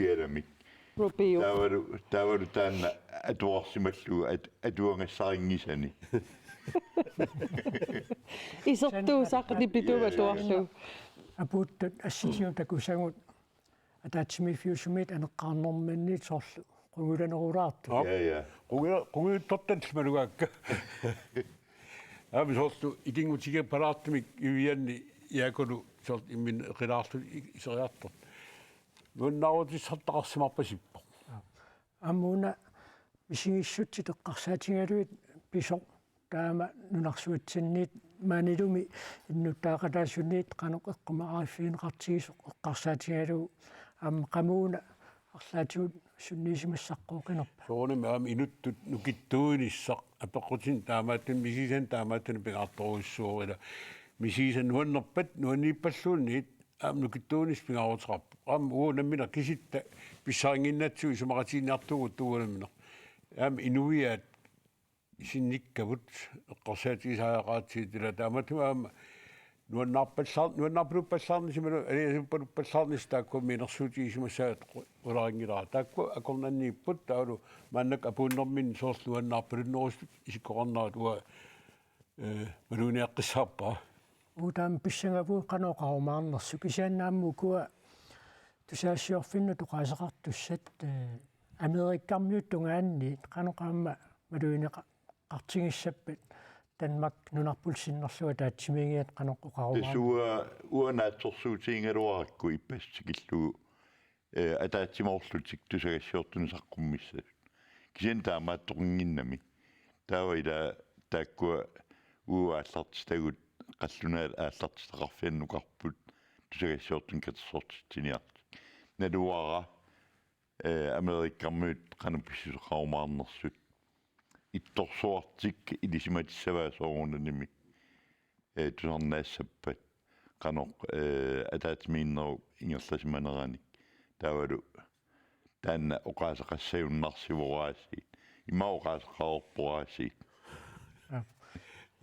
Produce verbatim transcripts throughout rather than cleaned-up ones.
Kialamik. Rubio. Taavalu, taavalu taanna atuarsimallugu at-, atuagassarinngisani. Isertuusaq nipituuvoq atuarlugu. Apuuttut assitigut takusagut ataatsimiiffiusumit aneqqaarnerminniit soorlu qungulanerulaartut. Joo. Ja, ja. Qungu-, qungujuttortat malugaakka. Aamma soorlu ikinngutigiippalaartumik Vivianni Jaakulu soorlu imminneq eqilaarlutik iseriartortut. Nuannaarutissartaqarsimarpasippoq. Aamma una misigissutsit eqqarsaatigalugit pisoq taama nunarsuatsinniit maanilumi innuttaaqataasuniit qanoq eqqumaariffigineqartigisoq eqqarsaatigalugu aamma qamuuna arlaatigut sunniisimassaqqooqinerpa. Soorunami aamma inuttut nukittuunissaq apeqqutinik taamaattunik misigisanik taamaattunik pingaartorujussuuvoq ila misigisat nuannerpat nuanniippalluunniit aamma nukittuunissaq pingaaruteqarpoq. Aamma uagut nammineq kisitta pissarinnginnatsigu isumaqatigiinniartuugut uagut nammineq. Aamma inuiaat sinnikkavut eqqarsaatigisariaqaratsigu ila taamaattumik aamma nuannaarpallaar-, nuannaarpaluppallaarnissaq imaluunniit aliasupaluppallaarnissaq taakkua mianersuutigisimassaat qu-, qularinngilara. Taakkua akornanniipput taavalu maannakkut apuunnerminni soorlu nuannaarpalunnerusutut isikkoqarnerat uanga, eh, maluginiaqqissaarpara. Uagut aamma pissangavugut qanoq oqarumaarnersut kisianni aamma ukua tusagassiorfinnut oqaaseqartussat, eh, Amerikkarmiut tungaanniit qanoq aamma malugineqa-, qartigissappat Danmark nunarput sinnerlugu ataatsimiigiat qanoq oqarumaarnersut. Tassa uanga, uanga naatsorsuutigigaluarakku ippassaq tikillugu, eh, ataatsimoorlutik tusagassiortunik saqqummiissasut. Kisianni taamaattoqannginnami. Taava ila taakkua uagut aallartitagut qallunaat aallartitaqarfiannukarput tusagassiortunik katersortitsiniarlutik. Naluara, eh, Amerikkarmiut qanoq pissuseqarumaarnersut. Ittorsuartik ilisimatissavaat soorunanimi, eh, tusarnaassappat qanoq, eh, ataatsimiinnerup ingerlasimaneranik. Taavalu taanna oqaaseqassajunnaarsivoq aasiit. Ima oqaaseqareerpoq aasiit.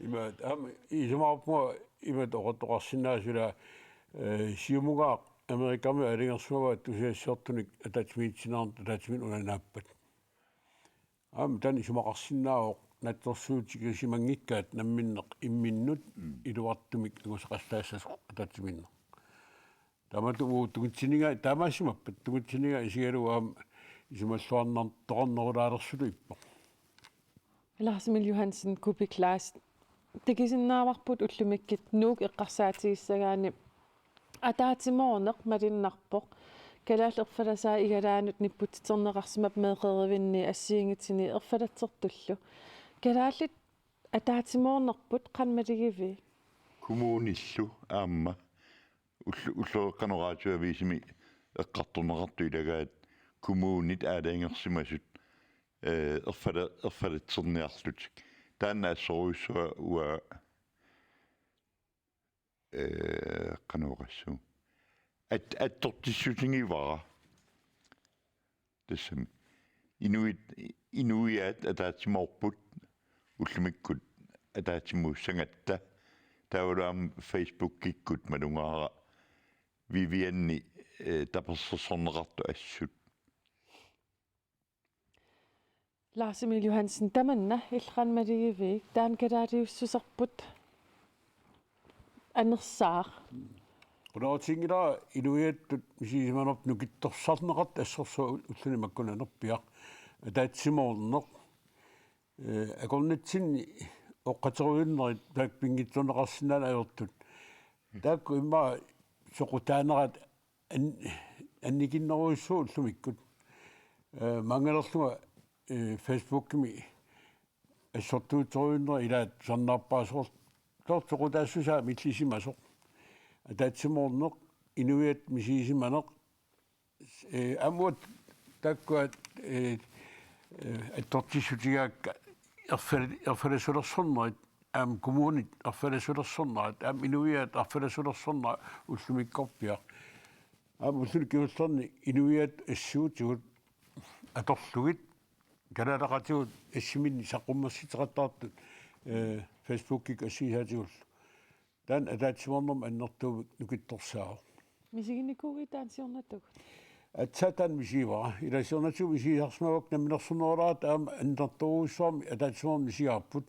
Ima, aamma isumaqarpunga ima oqartoqarsinnaasut ila, eh, Siumugaaq Amerikkarmiut aalajangersimavaat tusagassiortunik ataatsimiititsineranut ataatsimiinneq una naappat. Aamma taanna isumaqarsinnaavoq naatsorsuutigisimanngikkaat namminneq imminnut Mm. iluartumik angusaqallaassasoq ataatsimiinneq. Taamaattumik uagut tungitsiniga, taamaassimappat tungitsiniga isigalugu aamma isumalluarnartoqarnerulaalersutut ippoq. Lars Emil Johansen, Kuupik Kleist, takusinnaavarput ullumikkut Nuuk eqqarsaatigissagaanni ataatsimoorneq malunnarpoq. Kalaallit erfalasaat igalaanut nipputiterneqarsimapput meeqqerivinni assigiinngitsuni erfalatsertullu. Kalaallit ataatsimoornerput qanoq malugiviuk? Kommunillu aamma ullu-, ulloqeqqanut radioavisimi eqqartorneqartut ilagaat kommunit aalajangersimasut, eh, erfala-, erfalatserniarlutik. Taanna assorujussuaq uanga, eh, qanoq oqassaanga. At-, attortissutigivara. Tassami. Inuit, inuiaat ataatsimoorput ullumikkut ataatsimuussagatta. Taavalu aamma Facebookikkut malugaara Vivianni, eh, tapersersorneqartut assut. Lars Emil Johansen, tamanna illit qanoq malugiviuk, taanna kalaaliussuserput anersaaq? Qularutiginngilara inuiattut misigisimanerput nukittorsarneqartut assorsuaq ulluni makkunani anerpiaq ataatsimoorneq. Eh, akornatsinni oqaterujunneri taakku pinngitsoorneqarsinnaaneq ajortut. Taakku immaqa soqutaanerat an-, annikinnerujussuuvoq ullumikkut. Eh, maanngalerlunga, eh, Facebookimi assortuuttorujunneri ilaat tusarnaarpaasoq. Soorlu soqutaassusaa millisimasoq. Ataatsimoorneq, inuiattut misigisimaneq, eh, aamma uagut taakkua, eh, eh, attortissutigaakka erfal-, erfalasulersornerit, aamma kommunit erfalasulersornerat, aamma inuiaat erfalasulersornerat ullumikkorpiaq. Aamma ulluni kingullerni inuiaat assuutigut atorlugit kalaaleqatigut assiminnik saqqummersitseqattaartut, eh, Facebookikkut assigisaatigullu. Taanna ataatsimoornermut annertuumik nukittorsaavoq. Misiginikuuit taanna siornatigut? Aatsaat taanna misigivara. Ilaa siornatigut misigisarsimavakka namminersornerulaartut aamma annertoorujussuarmik ataatsimoorneq misigaarput.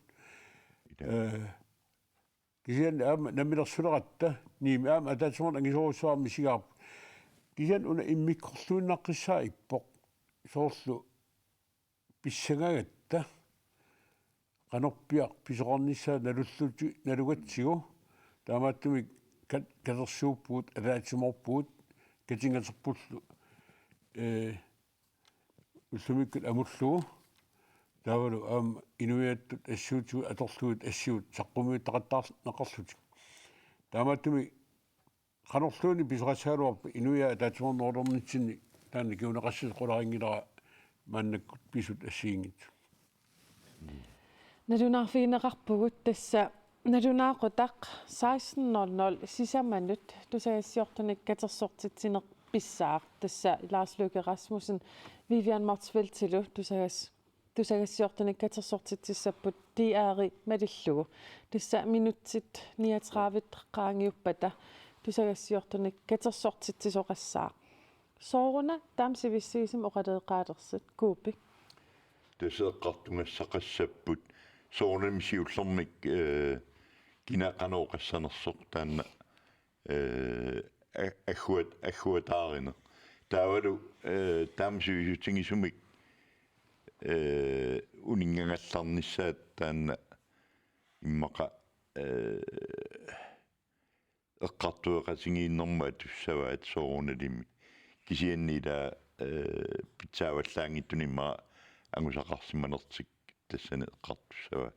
Ee, kisianni aamma namminersuleratta, niimi aamma ataatsimoorneq angisoorujussuarmik misigaarput. Kisianni una immikkorluinnaqqissaaq ippoq. Soorlu pissangagatta qanorpiaq pisoqarnissaa nalulluti-, nalugatsigu, taamaattumik kat-, katersuuppugut, ataatsimoorpugut, katingaterpullu, ee, ullumikkut amullugu, taavalu aamma inuiattut assiutigut atorlugit assiut saqqummiuttaqattaarneqarlutik. Taamaattumik qanorluunniit pisoqassagaluarpat inuiaat ataatsimoornerulernitsinni taanna kinguneqassasoq qularinngilara maannakkut pisut assigiinngitsut. Nalunaarfigineqarpugut tassa nalunaaqutaq seksten nul nul sisamanut tusagassiortunik katersortitsineq pissaaq, tassa Lars Løkke Rasmussen Vivian Motzfeldtilu tusagas-, tusagassiortunik katersortitsissapput D R-i malillugu. Tassa minutsit niogtredive qaangiuppata tusagassiortunik katersortitsisoqassaaq. Sooruna taama sivissiisumik oqaloqaalersut, Kuupik? Tassa eqqartugassaqassapput soorunami siullermik, ee, kina qanoq oqassanersoq taanna, ee, a-, agguat-, agguataarineq. Taavalu, ee, taama sivisutigisumik, ee, uninngagallarnissaat taanna immaqa, ee, eqqartueqatigiinnermut atussavaat soorunalimi. Kisianni ilaa, ee, pitsaavallaanngitsunik immaqa angusaqarsimanertik tassani eqqartussavaat.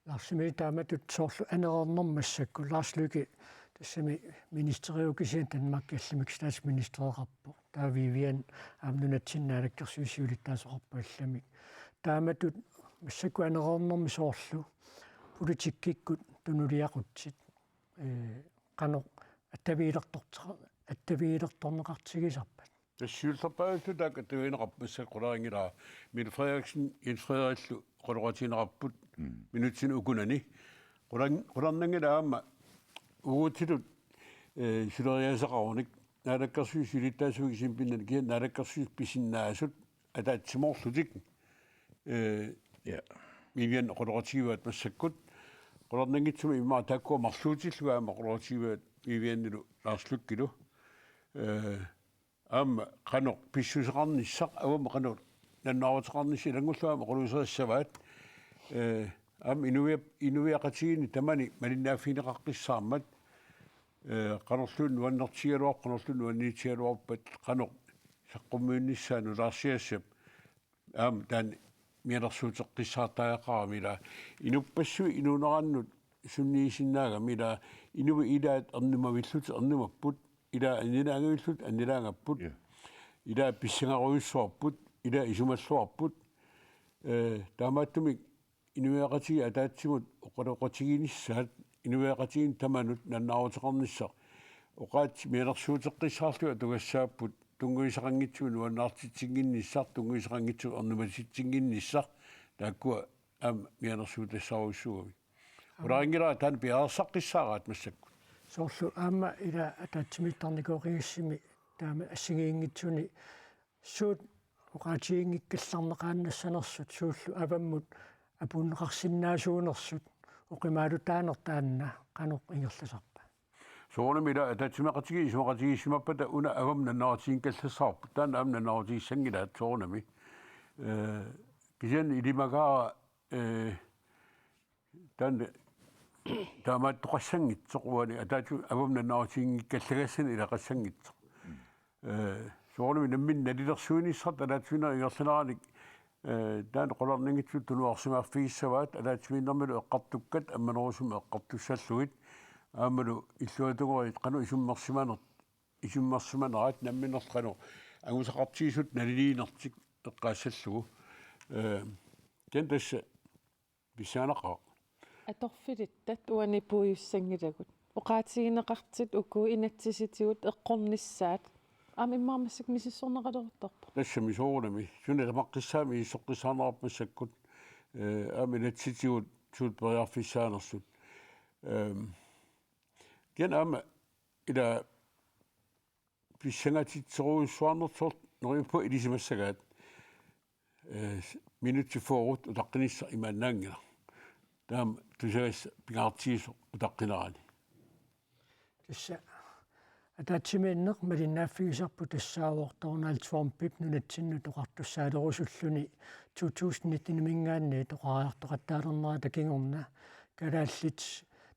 Larsimilu taamatut soorlu anereernermi massakkut Lars Løkke tassami ministeriuvoq, kisianni Danmarkip allamik statsministereqarpoq. Taava Vivian aamma nunatsinni naalakkersuisut siulittaasoqarpoq allamik. Taamatut massakkut anereernermi soorlu politikkikkut tunuliaqutsit, ee, qanoq attavigilertorte-, attavigilertorneqartigisarpat? Tassa siullerpaajullu taakku attavigineqarput, massakkut qularinngilara. Mette Frederiksen, Jens Frederikillu oqaloqatigineqarput, mm, minutsini ukunani. Qulan-, qularnanngilaq aamma uagutsitut, ee, suleriaaseqarunik, naalakkersuisut siulittaasuupput kisianni pinnani, kisianni naalakkersuisut pisinnaasut ataatsimoorlutik, ee, ja, Vivian oqaloqatigivaat massakkut. Qularnanngitsumik immaqa taakkua marluutillugit aamma oqaloqatigivaat Vivianilu Lars Løkkelu. Ee, aamma qanoq pissuseqarnissaq, avammut qanoq nalunaaruteqarnissaq ilanngullugu aamma oqaluuserissavaat. Ee, aamma inuiap-, inuiaqatigiinni tamani malinnaaffigineqaqqissaarmat, ee, qanorluunniit nuannertigigaluarpat, qanorluunniit nuanniitsigaluarpat, qanoq saqqummiunnissaa nutaarsiassap, aamma taanna mianersuuteqqissaartariaqarami, ilaa inuppassuit inuunerannut sunniisinnaagami, ilaa inuit ilaat ernumavillutik ernumapput, ilaa annilaangavillutik annilaangapput, ja, ilaa pissangarujussuarput, ilaa isumalluarput. Ee, taamaattumik inuiaqatigiit ataatsimut oqaloqatiginissaat, inuiaqatigiinni tamanut nalunaaruteqarnissaq. Oqaatsit mianersuuteqqissaarlugit atugassaapput, tunngaviusaqanngitsumik nuannaartitsinnginnissaq, tunngaviusaqanngitsumik ernumatitsinnginnissaq, taakkua aamma mianersuutassarujussuugamik. Aamma. Qularinngilara taanna piareersaqqissaaraat massakkut. Soorlu aamma ilaa ataatsimiittarnikooqigassimi taama assigiinngitsuni suut oqaatiginngikkallarneqaannassanersut, suullu avammut apuunneqarsinnaasuunersut, oqimaalutaaneq taanna qanoq ingerlasarpa? Soorunami ilaa ataatsimeeqatigiit isumaqatigiissimappata una avammut nalunaarutigikkallassavarput, taanna aamma nalunaarutigissanngilaat soorunami. Ee, kisianni ilimagaara, ee, taanna taamaattoqassanngitsoq uani ataatsimut avammut nalunaarutigikkallagassanik ilaqassanngitsoq. Ee, soorunami nammineq nalilersuinissartik ataatsimiinnerup ingerlaneranik, ee, taanna qularnanngitsumik tunuarsimaffigissavaat, ataatsimiinnermilu eqqartukkat ammanerusumik eqqartussallugit, aammalu illuatungeriit qanoq isummersimaner-, isummersimaneraat nammineq qanoq angusaqartigisutut naliliinertik eqqaassallugu. Ee, taanna tassa pissanganaqaaq. Atorfilittat uani puigussanngilagut. Oqaatigineqartut uku inatsisitigut eqqornissaat aamma immaqa massakkut misissorneqaleruttorpoq. Tassami soorunami. Suna tamaqqissaammat misissoqqissaarneqarpoq massakkut. Ee, aamma inatsisitigut suut periarfissaanersut. Ehm, kisianni aamma ilaa pissangatitserujussuarnersoq Neriuppunga ilisimassagaat, eh, minutsit fyrre utaqqinissaq imaannaanngilaq. Taama tusagassaq pingaartigisoq utaqqinerani. Tassa ataatsimiinneq malinnaaffigisarput tassaavoq Donald Trumpip nunatsinnut oqartussaalerusulluni to tusind nitten-imiingaanniit oqariartoqattaalernerata kingorna kalaallit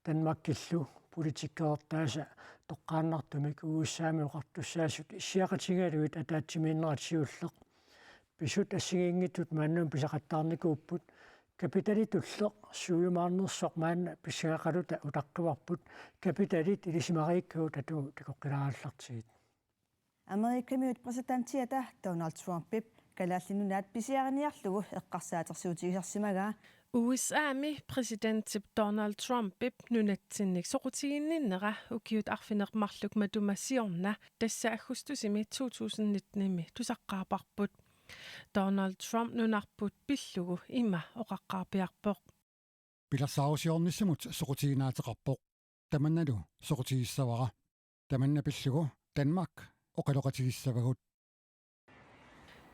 Danmarkillu politikkerertaasa toqqaannartumik U S A-mi oqartussaasut issiaqatigalugit ataatsimiinnerat siulleq. Pisut assigiinngitsut maannamut pisaqattaarnikuupput. Kapitali tulleq siujumaarnersoq maanna pissangaqaluta utaqqivarput. Kapitalit ilisimariikkagut atugut takoqqilaarallartigit. Amerikamiut præsidentiata Donald Trumpip Kalaallit Nunaat pisiariniarlugu eqqarsaatersuutigisarsimagaa. U S A-mi præsidentip Donald Trumpip nunatsinnik soqutiginninnera ukiut arfineq-marluk matuma siorna, tassa aggustusimi to tusind nitten-imi, tusaqqaaparput. Donald Trump nunarput pillugu ima oqaqqaarpiarpoq: Pilersaarusiornissamut soqutiginaateqarpoq. Tamannalu soqutigissavara. Tamanna pillugu Danmark oqaloqatigissavagut.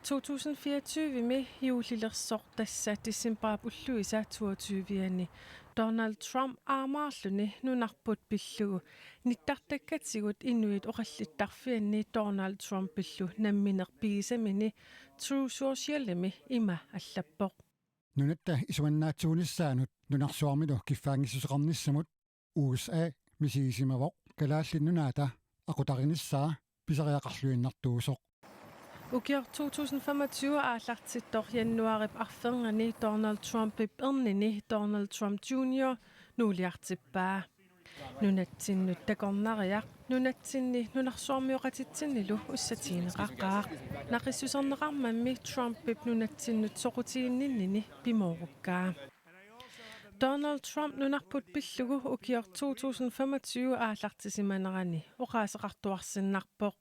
To tusind fireogtyve-mi juulilersoq, tassa decembarip ulluisa toogtyve-ani, Donald Trump aamaarluni nunarput pillugu nittartakkatigut inuit oqallittarfianni Donald Trumpillu nammineq pigisamini Truth Socialimi ima allappoq: Nunatta isumannaatsuunissaanut nunarsuarmilu kiffaanngissuseqarnissamut U S A misigisimavoq Kalaallit Nunaata aqutarinissaa pisariaqarluinnartuusoq. Ukioq to tusind femogtyve aallartittoq januaarip arfernganni Donald Trumpip ernini Donald Trump Junior nuuliartippaa. Nunatsinnut takornariaq nunatsinni nunarsuarmioqatitsinnilu ussatigineqaqaaq. Naqissuserneqarmammi Trumpip nunatsinnut soqutiginninnini pimoorukkaa. Donald Trump nunarput pillugu ukioq to tusind femogtyve aallartisimanerani oqaaseqartuarsinnarpoq.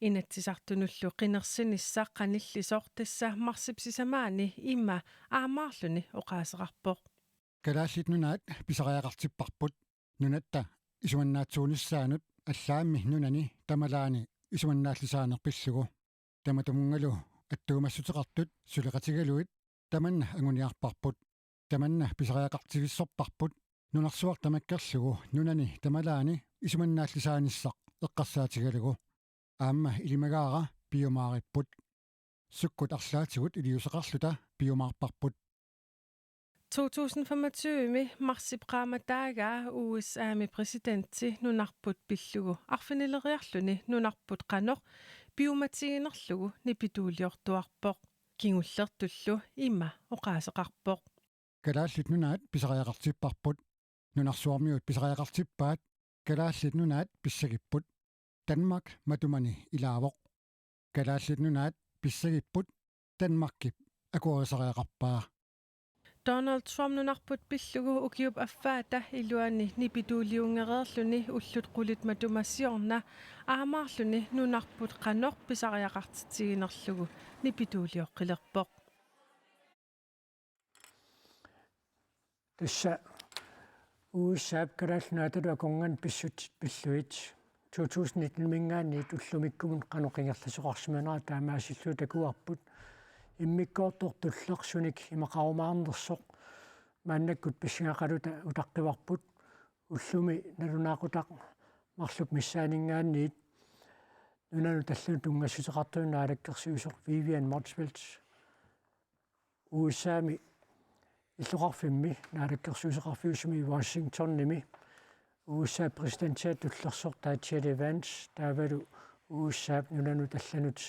Inatsisartunullu qinersinissaq qanillisoq, tassa marsip sisamaani ima aamaarluni oqaaseqarpoq: Kalaallit Nunaat pisariaqartipparput nunatta isumannaatsuunissaanut allaammi nunani tamalaani isumannaallisaaneq pillugu. Tamatumunngalu attuumassuteqartut suleqatigalugit tamanna anguniarparput. Tamanna pisariaqartivissorparput nunarsuaq tamakkerlugu nunani tamalaani isumannaallisaanissaq eqqarsaatigalugu. Aamma ilimagaara piumaaripput. Sukkut arlaatigut iliuuseqarluta piumaarparput. To tusind femogtyve-mi marsip qaammataagaa U S A-mi præsidenti nunarput pillugu arfinileriarluni nunarput qanoq piumatiginerlugu nipituuliortuarpoq. Kingullertullu ima oqaaseqarpoq: Kalaallit Nunaat pisariaqartipparput. Nunarsuarmiut pisariaqartippaat. Kalaallit Nunaat pissagipput. Danmark matumani ilaavoq. Kalaallit Nunaat pissagipput. Danmarkip akuerisariaqarpaa. Donald Trump nunarput pillugu ukiup affaata iluani nipituuliunngereerluni ullut qulit matuma siorna aamaarluni nunarput qanoq pisariaqartitsiginerlugu nipituulioqqilerpoq. Tassa U S A-p Kalaallit Nunaatalu akornanni pissutsit pillugit to tusind nitten-imiingaanniit ullumikkumut qanoq ingerlasoqarsimanera taamaasilluni takuarput. Immikkoortoq tulleq sunik imaqarumaarnersoq maannakkut pissangaqaluta utaqqivarput. Ullumi nalunaaqutaq marluk missaaniingaanniit nunanut allanut tunngassuteqartunut naalakkersuisoq Vivian Motzfeldt U S A-mi illoqarfimmi naalakkersuisoqarfiusumi Washingtonimi U S A-p præsidentiata tullersoq J D Vance taavalu U S A-p nunanut allanut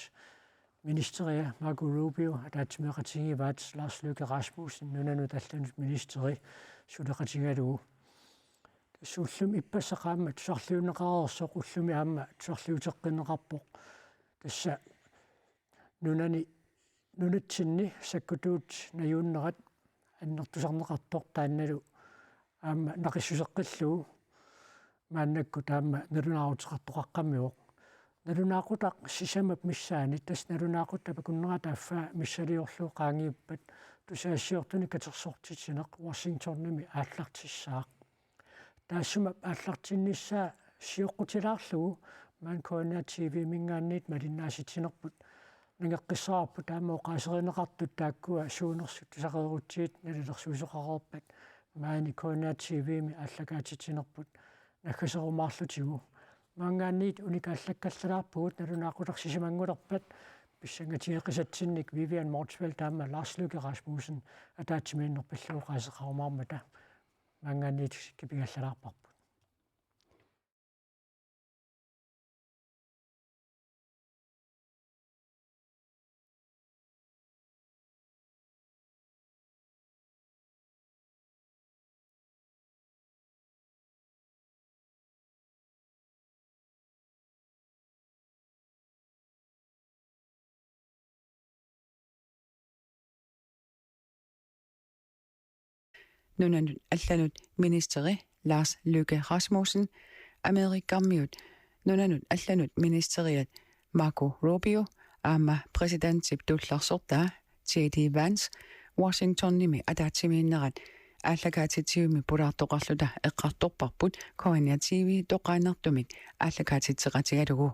ministeria Marco Rubio, ataatsimeeqatigiivaat Lars Løkke Rasmussen nunanut allanut ministeri suleqatigalugu. Tassa ullumi ippassaq aamma tusarliunneqareersoq, ullumi aamma tusarliuteqqinneqarpoq. Tassa nunani, nunatsinni sakkutuut najuunnerat annertusarneqartoq taannalu aamma naqissuseqqillugu maannakkut aamma nalunaaruteqartoqaqqammivoq. Nalunaaqutaq sisamap missaani, tassa nalunaaqutaq akunnerata affaa missiliorlugu qaangiuppat tusagassiortunik katersortitsineq Washingtonimi aallartissaaq. Taassuma aallartinnissaa sioqqutilaarlugu maani K N R T V-miingaanniit malinnaasitsinerput nangeqqissavarput aamma oqaaserineqartut taakkua suunersut tusaqareerutsigit nalilersuisoqareerpat maani K N R T V-mi aallakaatitsinerput naggaserumaarlutigu. Maanngaanniit unikaallakkallarpugut nalunaaqutaq sisamanngulerpat pissangatigeqisatsinnik Vivian Motzfeldt aamma Lars Løkke Rasmussen ataatsimiinnerpillugu oqaaseqarumaarmata. Maanngaanniit kipigallalaarparput. Nunanut allanut ministeri Lars Løkke Rasmussen, Amerikamiut nunanut allanut ministeriat Marco Rubio aamma præsidentip tullersortaa J D Vance Washingtonimi ataatsimiinnerat aallakaatitsivimmi pulaartoqarluta eqqartorparput K N R T V toqqaannartumik aallakaatitseqatigalugu.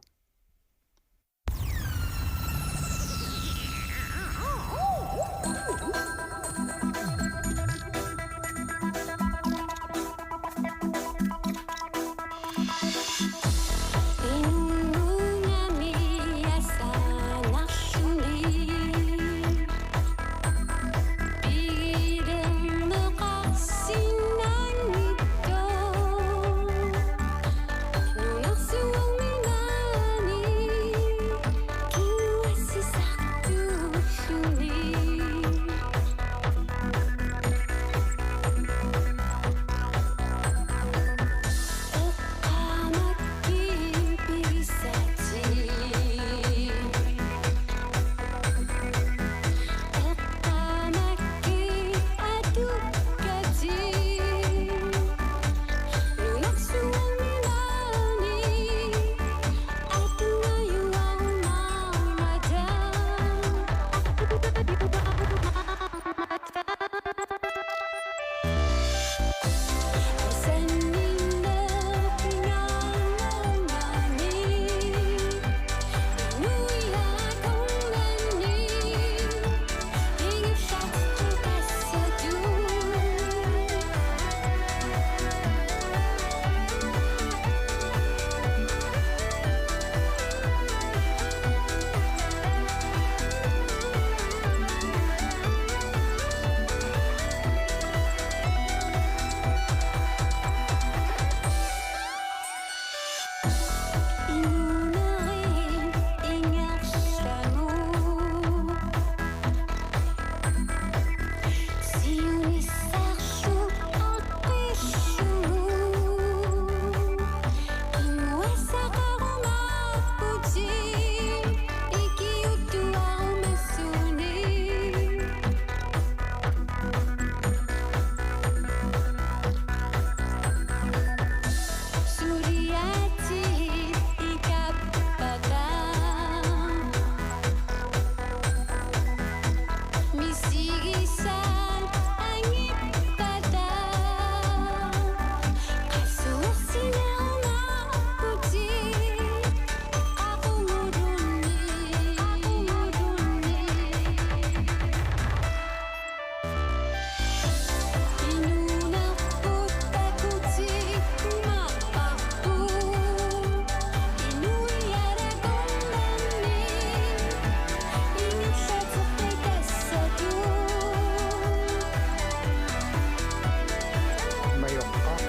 Majoqqaq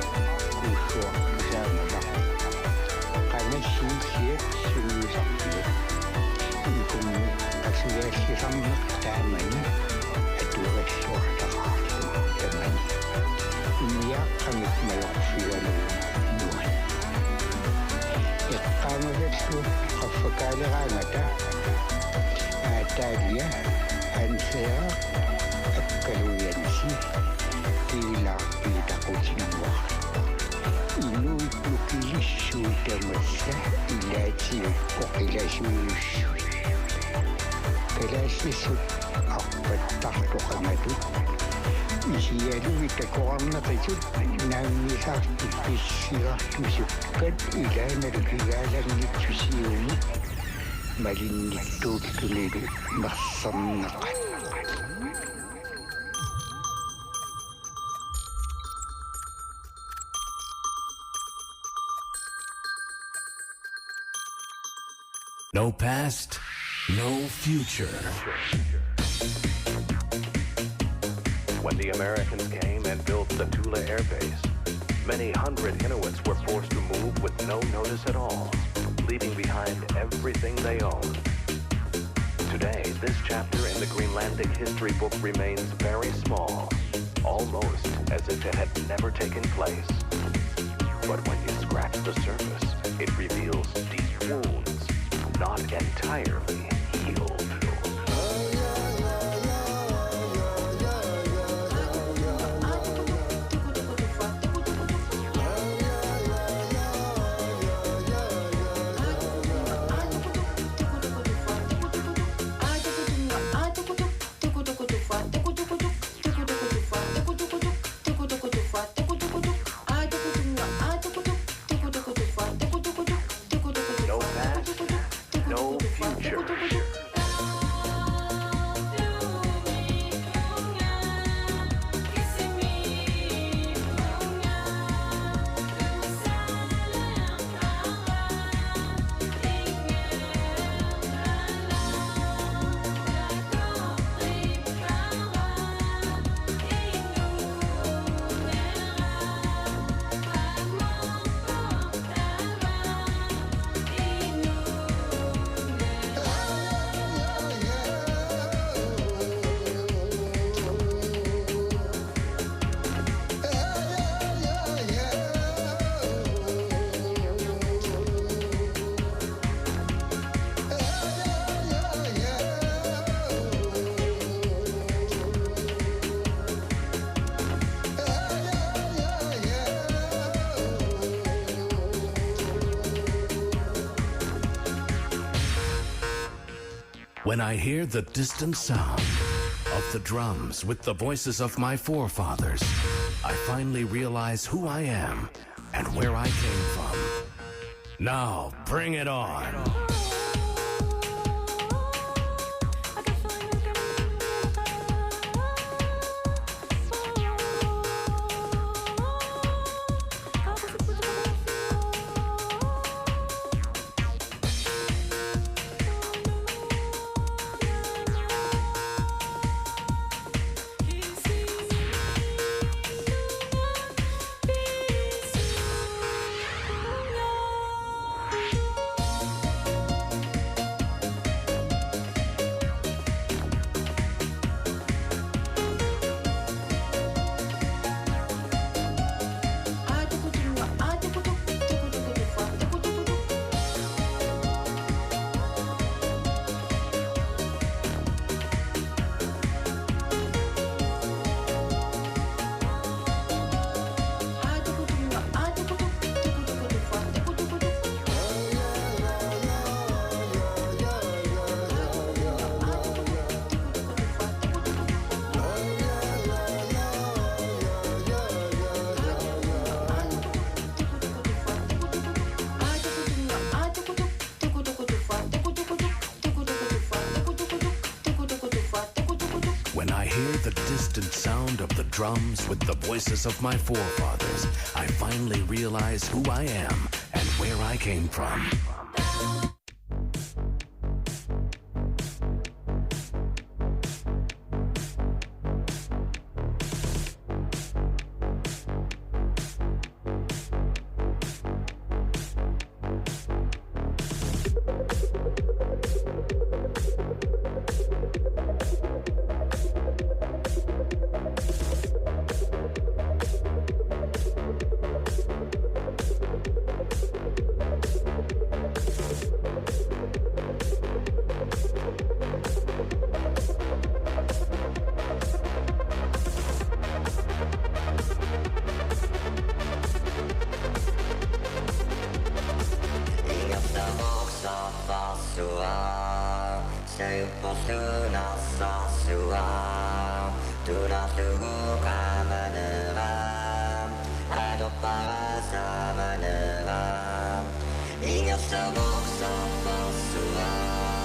kuulluartusaamata. Qanassuulliat sungiusarpiat. Ikummi asulaallisarneq taamani atuagalluartarlugu tamani. Umiaaqqamik majorfigalugu nuann. Eqqaamasallu qaffakaaleraangata Aataalia Anseeraq Akkaluiansi Kiilaarpiit aqutinnuaq. Inuit nukilissuit tamassa ilaatigut oqilasuujussuit. Kalaallisut arpattartoqangatut isigalugit takoqqaarneqisut naammasisartut pissigartusukkat ilaannalu kigaalanngitsusiumut Malinnittuullunilu mersernaqaat. No past, no future. When the Americans came and built the Thule Air Base, many hundred Inuits were forced to move with no notice at all, leaving behind everything they owned. Today, this chapter in the Greenlandic history book remains very small, almost as if it had never taken place. But when you scratch the surface, it reveals deep wounds, not entirely healed. No past, no future. When I hear the distant sound of the drums with the voices of my forefathers, I finally realize who I am and where I came from. Now, bring it on. When I hear the distant sound of the drums with the voices of my forefathers, I finally realize who I am and where I came from. Ingerlavuarsaarsuaq, sajupput suunarsarsuaq, tunarlugu qaamanera, atorpara saamanera. Ingerlavuarsaarsuaq.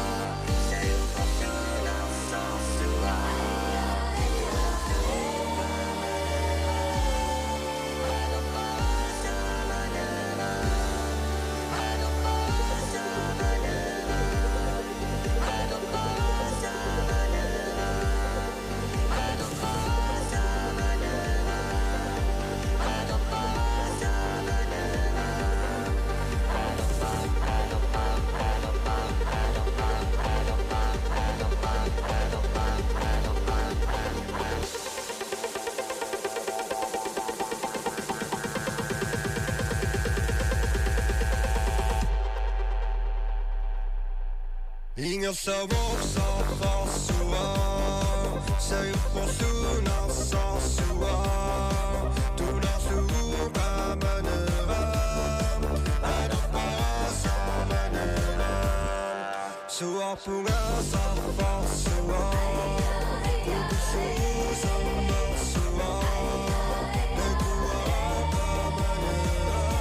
Savorsorsorsuaq, sajuporsuunarsarsuaq, tunarlugu qaamaneraa, anorpara saamaneraa. Suarpunga sarfarsuaq, kupissuusernersuaq, takuara qaamaneraa,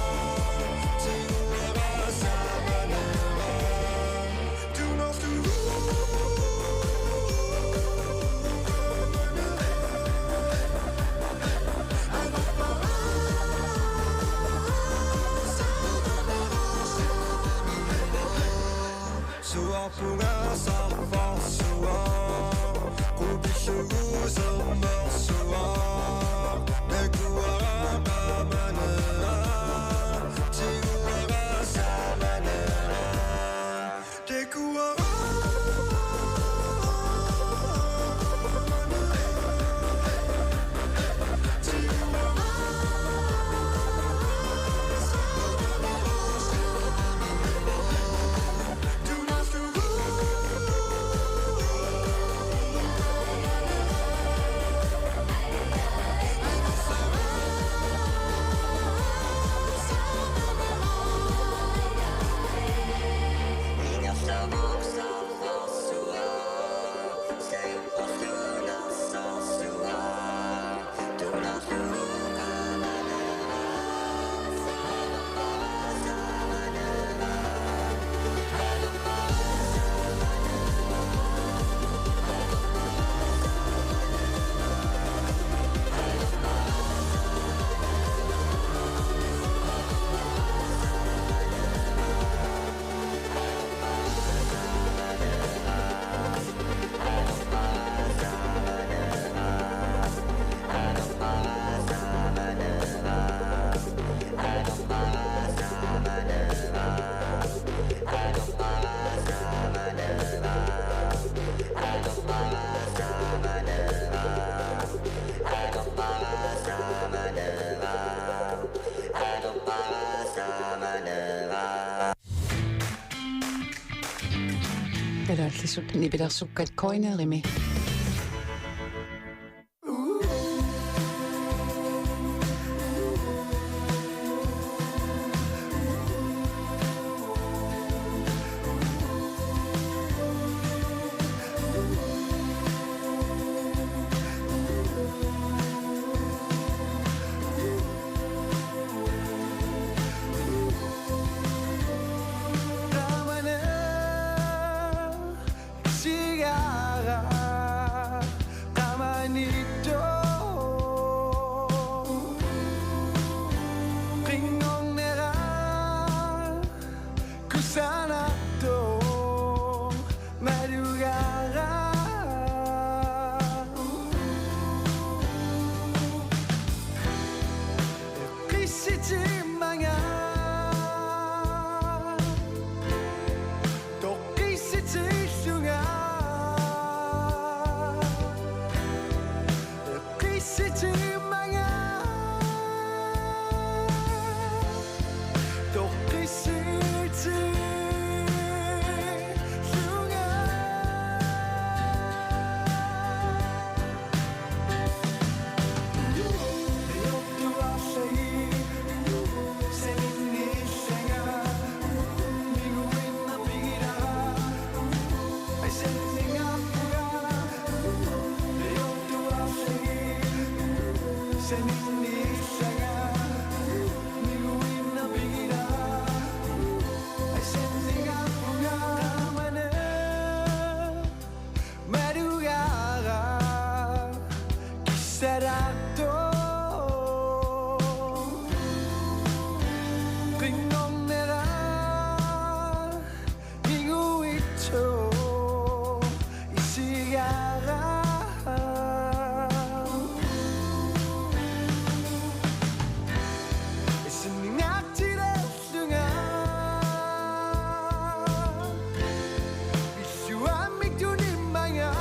tiguara saamaneraa. Suarpunga sarfarsuaq, kupissuusernersuaq, takuara qaamaneraa, tiguara saamaneraa. Kalaallisut nipilersukkat KNR-imi. Sigara qamanitto qinngornera kusanarto malugara. Qissitimmanga toqqissitillunga. Qissitimmanga toqqissitillunga. Malugara kissararto qinngornera minguitso isigara. Isinningaartilerlunga pilluammik tunimmanga.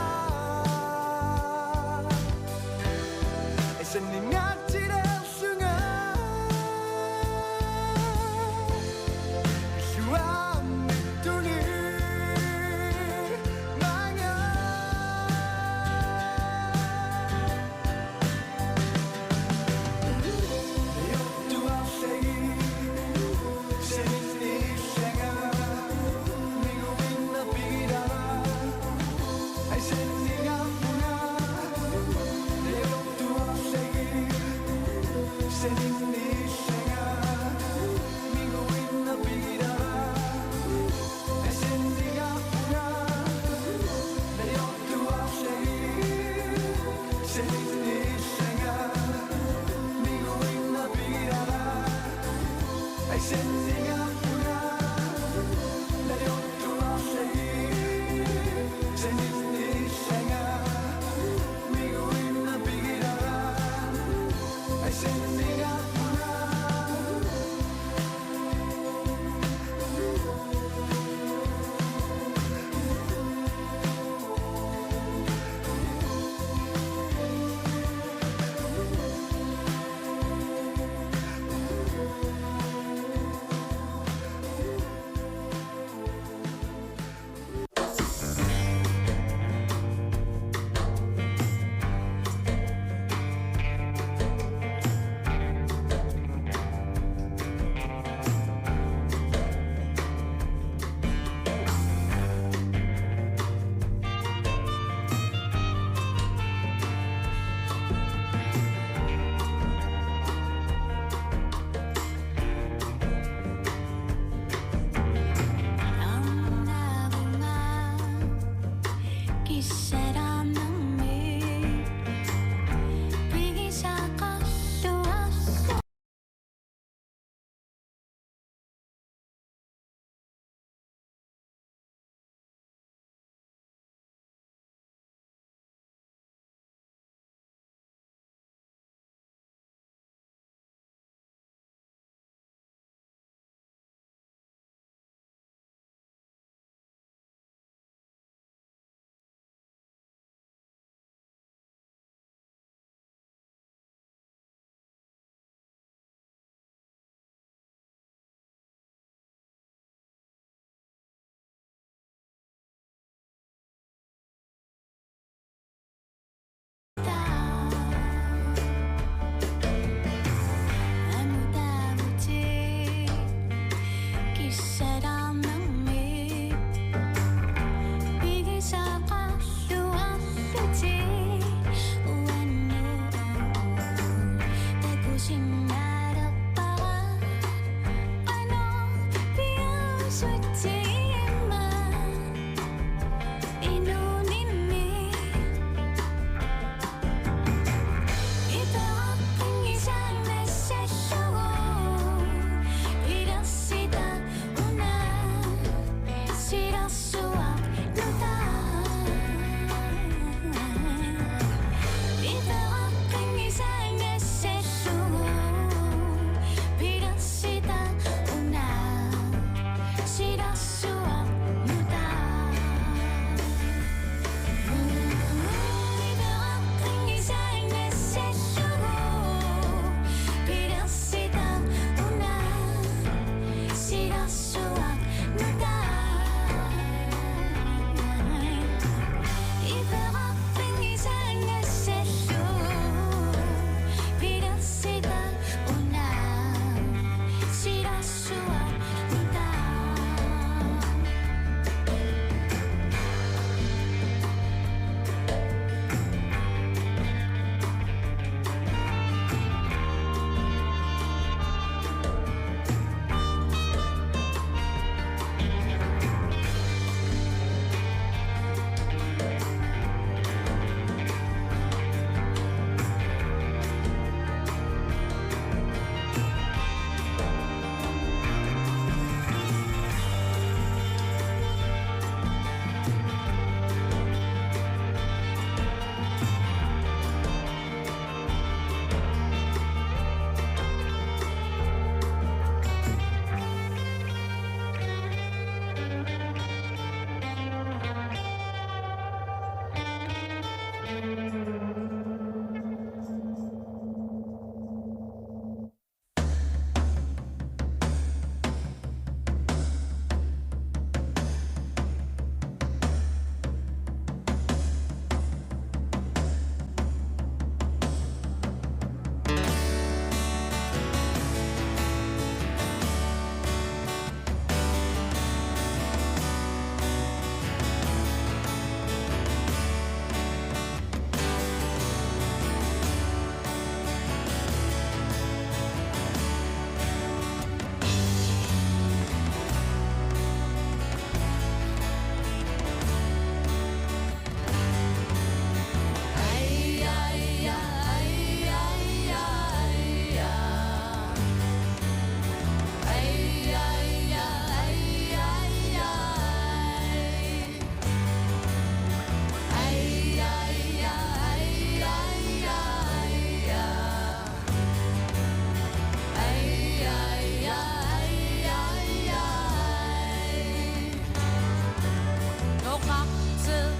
Noqartoq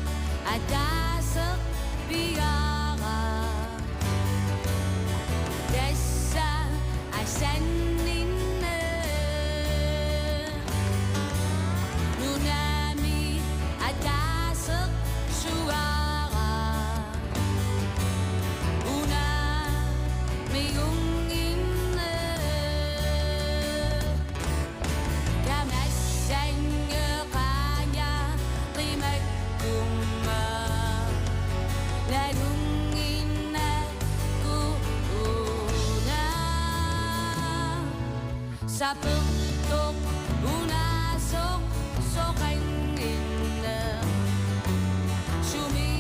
ataaseq pigaara. Tassa asanninneq. Nunami ataaseq sugaara. Una miunnginneq. Tamassanngooq qaangiumaarama nalunnginnakku una. Sapertoq unaasoq soqannginneq. Sumi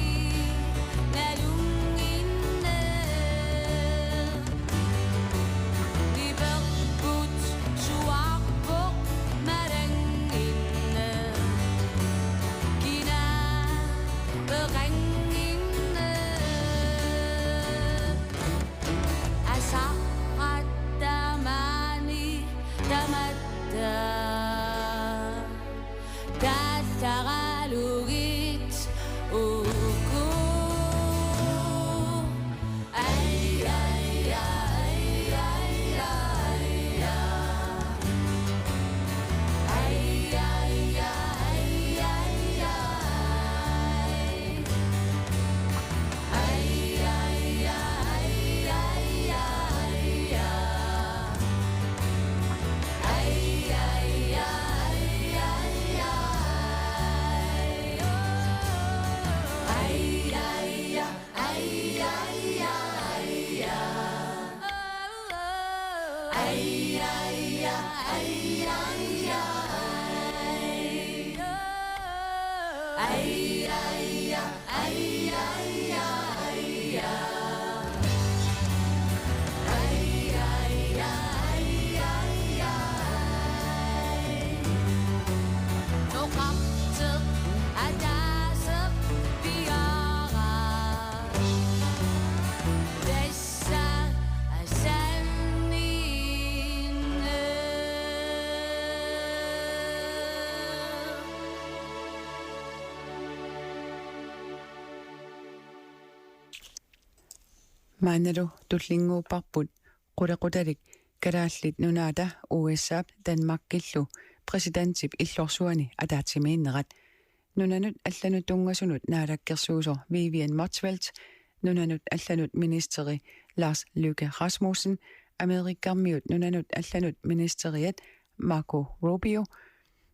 Maannalu tullinnguupparput qulequtalik Kalaallit Nunaata U S A-p Danmarkillu præsidentip illorsuani ataatsimiinnerat. Nunanut allanut tunngasunut naalakkersuisoq Vivian Motzfeldt, nunanut allanut ministeri Lars Løkke Rasmussen, Amerikamiut nunanut allanut ministeriat Marco Rubio,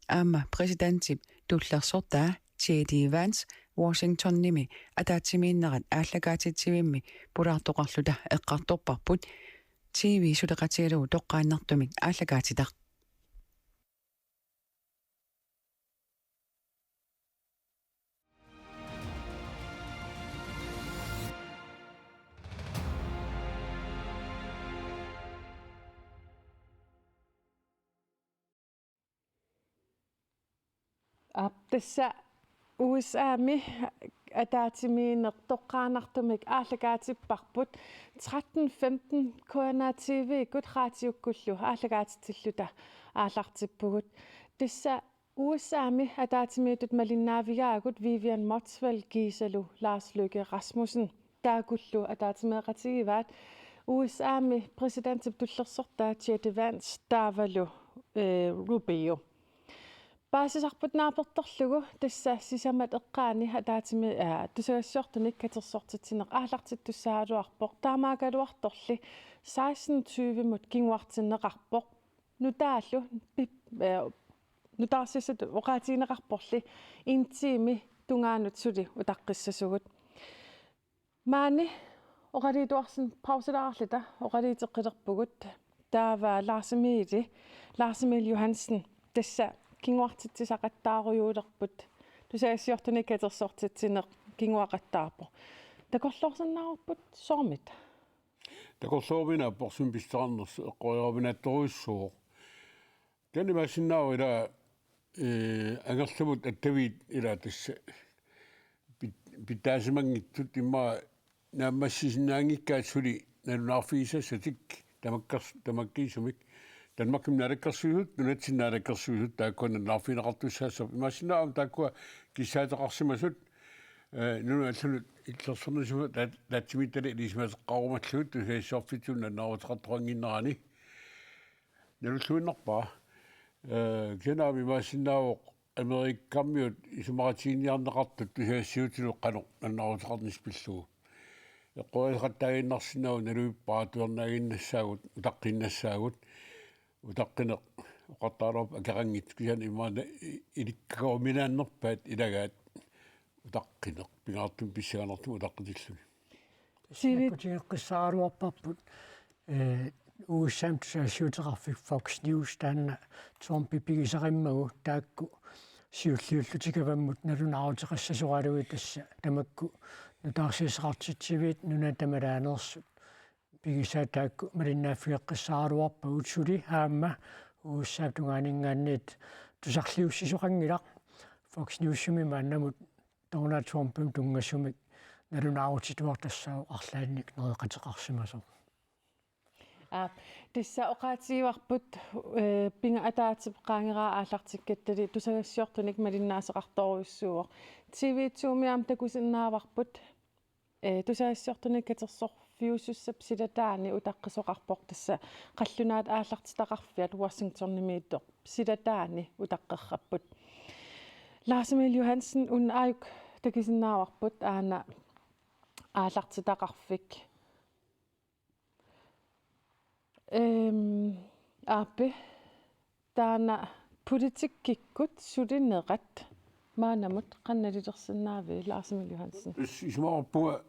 aamma præsidentip tullersortaa J D Vance Washingtonimi ataatsimiinnerat aallakaatitsivimmi pulaartoqarluta eqqartorparput. T V suleqatigalugu toqqaannartumik aallakaatitaq. Aap, tassa U S A-mi ataatsimiinneq toqqaannartumik aallakaatipparput. Tretten femten K N R T V-kkut raatiukkullu aallakaatitsilluta aallartippugut. Tassa U S A-mi ataatsimiittut malinnaavigaakka Vivian Motzfeldt kiisalu Lars Løkke Rasmussen. Taakkullu ataatsimeeqatigivaat U S A-mi præsidentip tullersortaa J D Vance taavalu, eh, Rubio. Paasisarput naapertorlugu tassa sisamat eqqaani ataatsimi-, aa, tusagassiortunik katersortitsineq aallartittussaagaluarpoq. Taamaakkaluartorli seksten tyve-mut kinguartinneqarpoq. Nutaallu pip-, eh, nutaarsiassatut oqaatigineqarporli en time tungaanut suli utaqqissasugut. Maani oqaluutuarsin-, pauselaarluta oqaluuteqqilerpugut. Taava Lars Emil, Lars Emil Johansen, tassa kinguartitsisaqattaarujuulerput. Tusagassiortunik katersortitsineq kinguaqattaarpoq. Takorloorsinnaavarput soormita? Takorlooruminaappoq sumi pissuteqarnersoq, eqqoriaruminaattorujussuuvoq. Kisianni imaassinnaavoq ila, eh, angerlamut attaviit ila tassa pit-, pitsaassimanngitsut immaqa naammassisinnaanngikkaat suli nalunaarfigisassatik tamakkers-, tamakkiisumik. Danmarkimi naalakkersuisut, nunatsinni naalakkersuisut, taakkua nalunaarfigineqartussaassappat. Imaassinnaavoq taakkua kissaateqarsimasut, eh, nunanut allanut illersornissamut taa-, ataatsimiititali ilisimateqqaarumallugit tusagassiorfitsinnut nalunaaruteqartoqannginnerani. Nalulluinnarpara. Eh, kisianni aamma imaassinnaavoq Amerikamiut isumaqatigiinniarneqartut tusagassiuutitigut qanoq nalunaaruteqarnissaq pillugu. Eqqoriassaqattaaginnarsinnaavoq, naluvippara atuarnaaginnassaagut, utaqqiinnassaagut, utaqqineq oqartaraluarpoq akeqanngitsoq, kisianni immaqa i-, ilikkaruminaannerpaat ilagaat utaqqineq, pingaartumik pissanganartumik utaqqitilluni. Siivit. Nakkuteqqissaaraluarparput, eh, U S A-mi tusagassiuuteqarfik Fox News taanna Trumpi pigisarimmagu taakku siulliullutik avammut nalunaaruteqassasoraluit, tassa tamakku nutaarsiassaqartitsiviit nunat tamalaaneersut pigisaat taakku malinnaaffigeqqissaaraluarpagut, suli aamma U S A-p tungaaninngaanniit tusarliussisoqanngilaq. Fox Newsimi maannamut Donald Trumpimut tunngasumik nalunaarutituartoq tassaavoq arlaannik nereqateqarsimasoq. Aa, tassa oqaatigivarput, eh, pinga ataatsip qaangeraa aallartikkattali tusagassiortunik malinnaaseqartorujussuuvoq. T V to-mi aamma takusinnaavarput, eh, tusagassiortunik katersorfiusussap silataani utaqqisoqarpoq, tassa qallunaat aallartitaqarfiat Washingtonimiittoq silataani utaqqerrapput. Lars Emil Johansen, una aajuku takusinnaavarput aana aallartitaqarfik. Ehm, aappi, taanna politikkikkut sulinerat maannamut qanoq nalilersinnaavit, Lars Emil Johansen? Is-, isumaqarpunga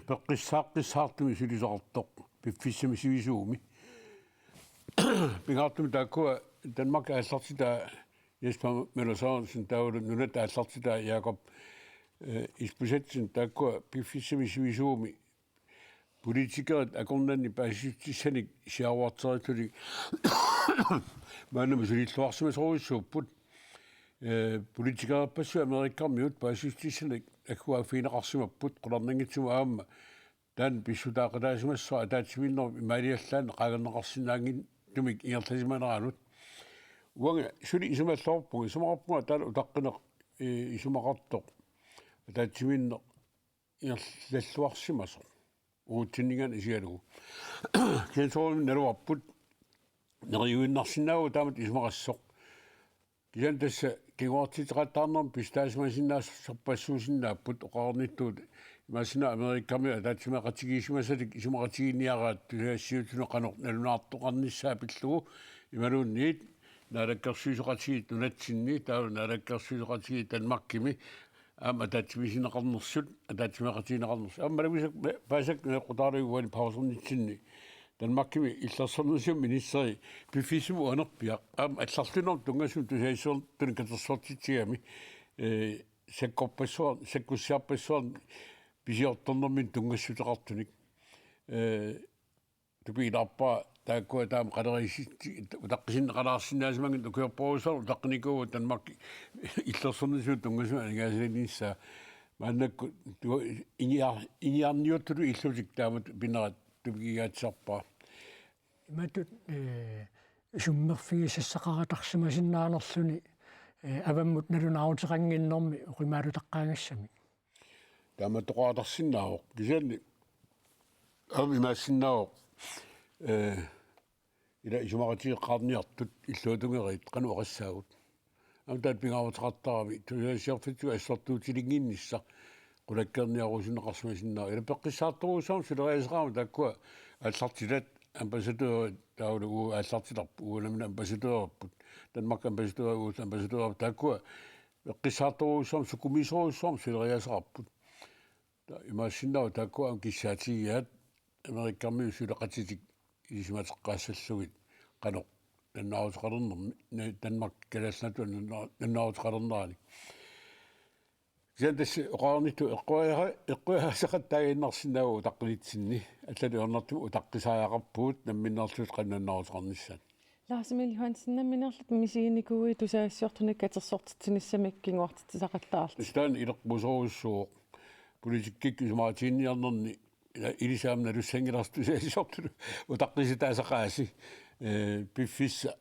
peqqissaaqqissaartumik sulisoqartoq piffissami sivisuumi. Pingaartumik taakkua Danmarkip aallartitaa Jesper Møller Sørensen taavalu nunat aallartitaa Jakob, eh, Isbosethsen, taakkua piffissami sivisuumi politikerit akornanni paasissutissanik siaruartereerlutik maannamut sulilluarsimasorujussuupput. Eh, politikerpassuit Amerikamiut paasissutissanik agguaaffigineqarsimapput qularnanngitsumik aamma taanna pissutaaqataasimassaaq ataatsimiinnerup imaaliallaannaq qaangerneqarsinnaanngitsumik ingerlasimaneranut. Uanga suli isumalluarpunga, isumaqarpunga taanna utaqqineq, eh, isumaqartoq ataatsimiinneq ingerlalluarsimasoq. uutsinningan isigalugu. Kisianni soorunami naluarput neriuinnarsinnaavoq taamatut isumaqassasoq. Kisianni tassa kinguartitseqattaarnermi pissutaasimasinnaasarpassuusinnaapput oqarnittut imaassinnaavoq Amerikami ataatsimeeqatigiissimasalik isumaqatigiinniaraat tusagassiuutitigut qanoq nalunaartoqarnissaa pillugu imaluunniit naalakkersuisoqatigiit nunatsinni taava naalakkersuisoqatigiit Danmarkimi aamma ataatsimiissineqarnersut ataatsimeeqatigineqarnersut aamma malugisaq paasaq neqqutaarui uani pausernitsinni Danmarkimi illersornersiummik ministeri piffissami uanerpiaq aamma allarluinnarmik tunngasumik tusagassiortunik katersortitsigami ee sakkorpassuar sakkussiarpassuarnik pisiortornermini tunngassuteqartunik ee tupigilaarpara taakkua taama qaleriissit- utaqqisinneqalaarsinnaasimanngitsut ukiorparujussuarni utaqqinikuuvugut Danmark illersornersiummik tunngasumik aningaasaliinissaa maannakkut tu- igiar- igiarniuttutut illutik taamatut pinerat tupigigaatsiarpara. Imatut ee isummerfigisassaqaratarsimasinnaanerluni ee avammut nalunaaruteqannginnermi oqimaalutaqqaagassami. Taama toqorartarsinnaavoq. Kisianni aamma imaassinnaavoq ee ila isumaqatigeqqaarniartut illuatungeriit qanoq oqassaagut. Aamma taanna pingaaruteqartarami tusagassiorfitsigut assortuutilinnginnissaq qulakkeerniarusunneqarsimasinnaavoq. Ila peqqissaartorujussuarmik suleriaaseqarami taakkua aallartitat ambassadørit taavalu uagut aallartitarput uagut nammineq ambassadørerput Danmark ambassadøri uagut ambassadørerput taakkua peqqissaartorujussuarmik sukumiisorujussuarmik suleriaaseqarput. Taava imaassinnaavoq taakkua aamma kissaatigigaat Amerikamiut suleqatitik ilisimateqqaassallugit qanoq nalunaaruteqalernermi na- Danmark Kalaallit Nunaat nalunaa- nalunaaruteqalernerani. Kisianni tassa oqarnittut eqquja- eqqujaasaqattaaginnarsinnaavoq utaqqinitsinni allatut ajornartumik utaqqisariaqarpugut namminneerluta qanoq nalunaaruteqarnissaat. Lars Emil Johansen, nammineerlutit misiginikuuit tusagassiortunik katersortitsinissamik kinguartitsisaqattaarlutit? Tassa taanna ileqqusorujussuuvoq politikkikkut isumaqatiginninniarnerni ila ilissi aamma nalussanngilarsi tusagassiortut utaqqisitaasaqaasi ee piffissaq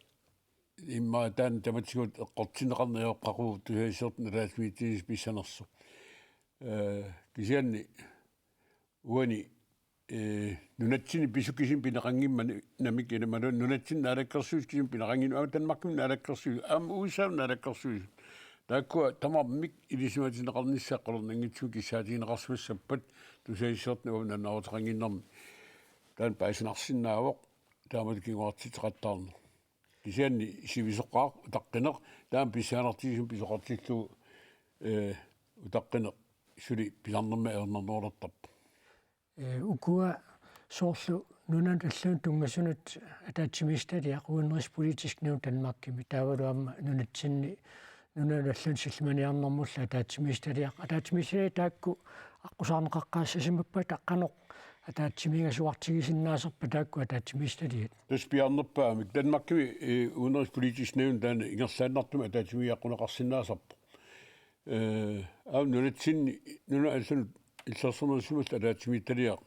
immaqa taanna tamatigut eqqortinneqarneq ajorpoq qaqugu tusagassiortunik ataatsimiititaliaq pissanersoq. Ee kisianni uani ee nunatsinni pisut kisimik pineqanngimmat namik imaluunniit nunatsinni naalakkersuisut kisimik pineqanngimmat aamma Danmarkimi naalakkersuisut aamma U S A-mi naalakkersuisut taakkua tamarmik ilisimatinneqarnissaat qularnanngitsumik kissaatigineqarsimassappat tusagassiortunik uagut nalunaaruteqannginnermi taanna paasinarsinnaavoq taamatut kinguartitseqattaarneq. Kisianni sivisoqaaq utaqqineq taama pissanganartigisumik pisoqartillugu ee utaqqineq suli pisarnermik ajornarnerulertarpoq. Ee ukua soorlu nunanut allanut tunngasunut ataatsimiititaliaq udenrigspolitisk nævn Danmarkimi taavalu aamma nunatsinni nunanut allanut sillimaniarnermullu ataatsimiititaliaq ataatsimiititaliat taakku aqqusaarneqaqqaassasimappat qanoq ataatsimiigasuartigisinnaasarpat taakku ataatsimiititaliat? Tassa piaarnerpaamik Danmarkimi ee udenrigspolitisk nævn taanna ingerlaannartumik ataatsimiigiaqquneqarsinnaasarpoq. Ee aamma nunatsinni nunanut allanut illersornersimallutik ataatsimiititaliaq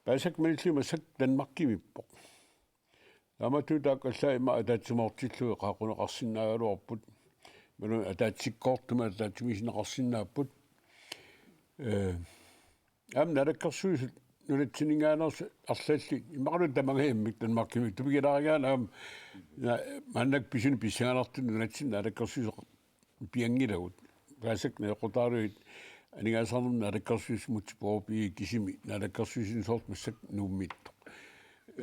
paasaq malillugit massakkut Danmarkimiippoq. Taamatut taakku allaat immaqa ataatsimoortillugit qaaqquneqarsinnaagaluarput. Imaluunniit ataatsikkoortumik ataatsimiissineqarsinnaapput. Ee aamma naalakkersuisut nunatsinninngaanneersut arlallit immaqalu tamangajammik Danmarkimi tupigilaarigaanni aamma na- maannakkut pisunik pissanganartunik nunatsinni naalakkersuisoq pianngilagut. Paasaq neqqutaaruit aningaasaqarnermut naalakkersuisut Múte Bourup Egede kisimi naalakkersuisuni soorlu massakkut Nuummiittoq.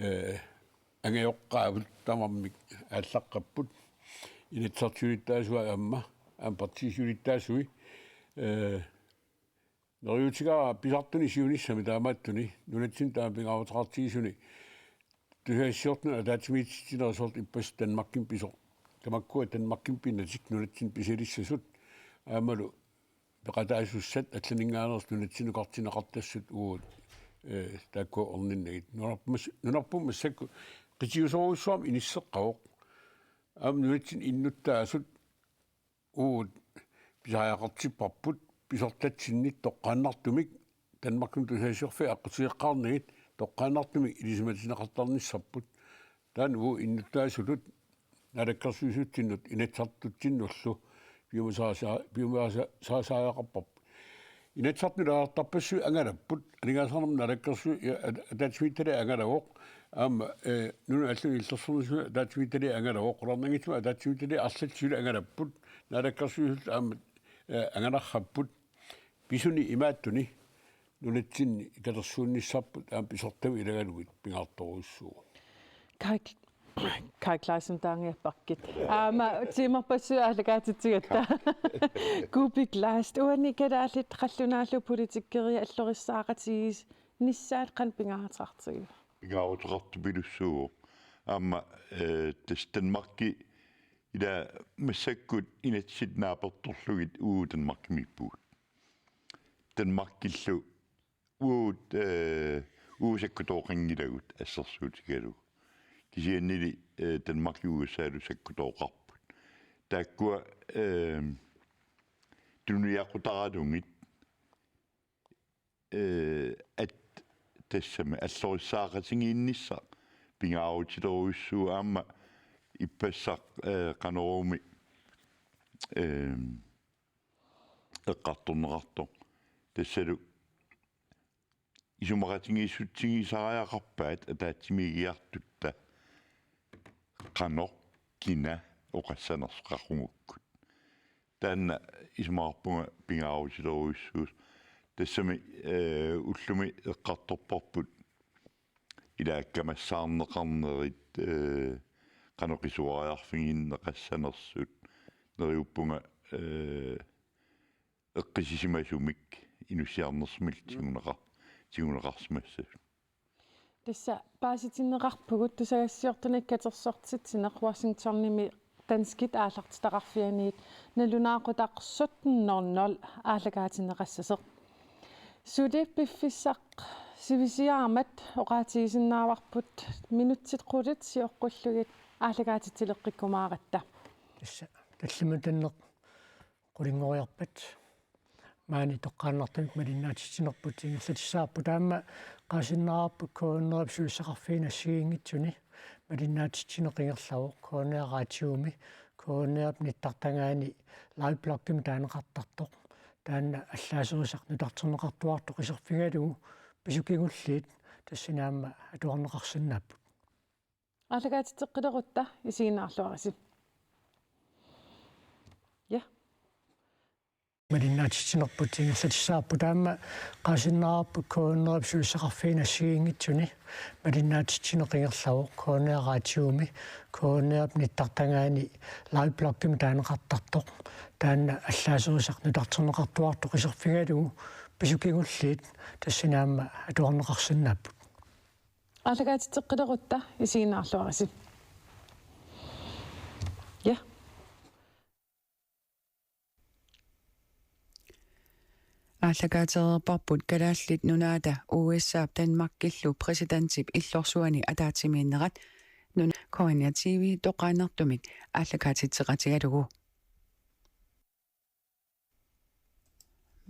Ee angajoqqaapput tamarmik aallaqqapput. Inatsisartut siulittaasui aamma aamma partiit siulittaasui ee neriuutigaara pisartuni siunissami taamaattuni nunatsinni taama pingaaruteqartigisuni tusagassiortunut ataatsimiititsinera soorlu ippassaq Danmarkimi pisoq. Tamakkua Danmarkimi pinnatik nunatsinni pisalissasut aammalu peqataasussat allaninngaanneersut nunatsinnukartinneqartassat uagut ee taakkua orninnagit. Nunarput mas- nunarput massakkut qitiusorujussuarmik inisseqqavoq. Aamma nunatsinni innuttaasut uagut pisariaqartipparput pisortatsinnik toqqaannartumik Danmarkimut tusagassiorfiit aqqutigeqqaarnagit toqqaannartumik ilisimatinneqartarnissarput. Taanna uagut innuttaasullu naalakkersuisutsinnut inatsisartutsinnullu piumasarisaa- piumasarisaariaqarparput. Inatsisartuni ilaasortarpassuit angalapput, aningaasaqarnermut naalakkersuisut, ja, at-, ataatsimiititaliaq angalavoq, aamma, eh, nunat allanut illersornersusi ataatsimiititaliaq angalavoq, qularnanngitsumik ataatsimiititaliaq arlaatigut suli angalapput, naalakkersuisut aamma, eh, anganarparput, pisuni imaattuni nunatsinni katersuunnissarput aamma pisortavut ilagalugit pingaartorujussuuvoq. Kaj, Kaj Clausen taangiappakkit. Aamma tiimarpassuit aallakaatitsigatta. Kuupik Last, uani kalaallit qallunaallu politikkeria allorisaaqatigiinnissaat qanoq pingaaruteqartigiva? Pingaaruteqartupilussuuvoq. Aamma, eh, tassa Danmarki ila massakkut inatsit naapertorlugit uagut Danmarkimiippugut. Danmarkillu uagut, eh, uagut sakkutooqanngilagut assersuutigalugu. Kisiannili, eh, Danmarki U S A-lu sakkutooqarput. Taakkua, eh, tunuliaqutaralugit, eh, at tassami allorisaaqatigiinnissaq pingaarutilerujussuuvoq aamma ippassaq, eh, Qanoroomi, eh, eqqartorneqartoq. Tassalu isumaqatigiissutsigisariaqarpaat ataatsimiigiartutta qanoq kina oqassanersoq qaqugukkut. Taanna isumaqarpunga pingaarutilerujussuusoq. Tassami, eh, ullumi eqqartorparput ila kamassaarneqarnerit, eh, qanoq isumariarfigineqassanersut, neriuppunga, eh, eqqissisimasumik inussiarnersumillu tiguneqar-, tiguneqarsimassasut. Tassa paasitinneqarpugut tusagassiortunik katersortitsineq Washingtonimi danskit aallartitaqarfianit nalunaaqutaq sytten nul nul aallakaatinneqassasoq. Suli piffissaq sivisuummat oqaatigisinnaavarput minutsit qulit sioqqullugit aallakaatitsileqqikkumaaratta. Tassa tallimanik qulinngoriarpat maani toqqaannartumik malinnaatitsinerput ingerlatissavarput, aamma qaasinnaavarput K N R-ip sulissuaqarfiini assigiinngitsuni malinnaatitsineq ingerlavoq K N R Radiomi, K N R-ip nittartagaani liveblogimik taaneqartartoq. Taanna allaaserisaq nutarterneqartuartoq iserfigalugu pisut kingulliit tassani aamma atuarneqarsinnaapput. Aallakaatitseqqilerutta isiginnaarluarisi. Ja. Malinnaatitsinerput ingerlatissavarput, aamma qaasinnaavarput K N R-ip sulissuaqarfiini assigiinngitsuni malinnaatitsineq ingerlavoq K N R Radiomi, K N R-ip nittartagaani liveblogimik taaneqartartoq. Taanna allaaserisaq nutarterneqartuartoq iserfigalugu pisut kingulliit tassani aamma atuarneqarsinnaapput. Aallakaatitseqqilerutta isiginnaarluarisi. Ja. Aallakaatereerparput Kalaallit Nunaata U S A-p Danmarkillu præsidentip illorsuani ataatsimiinnerat nuna K N R T V toqqaannartumik aallakaatitseqatigalugu.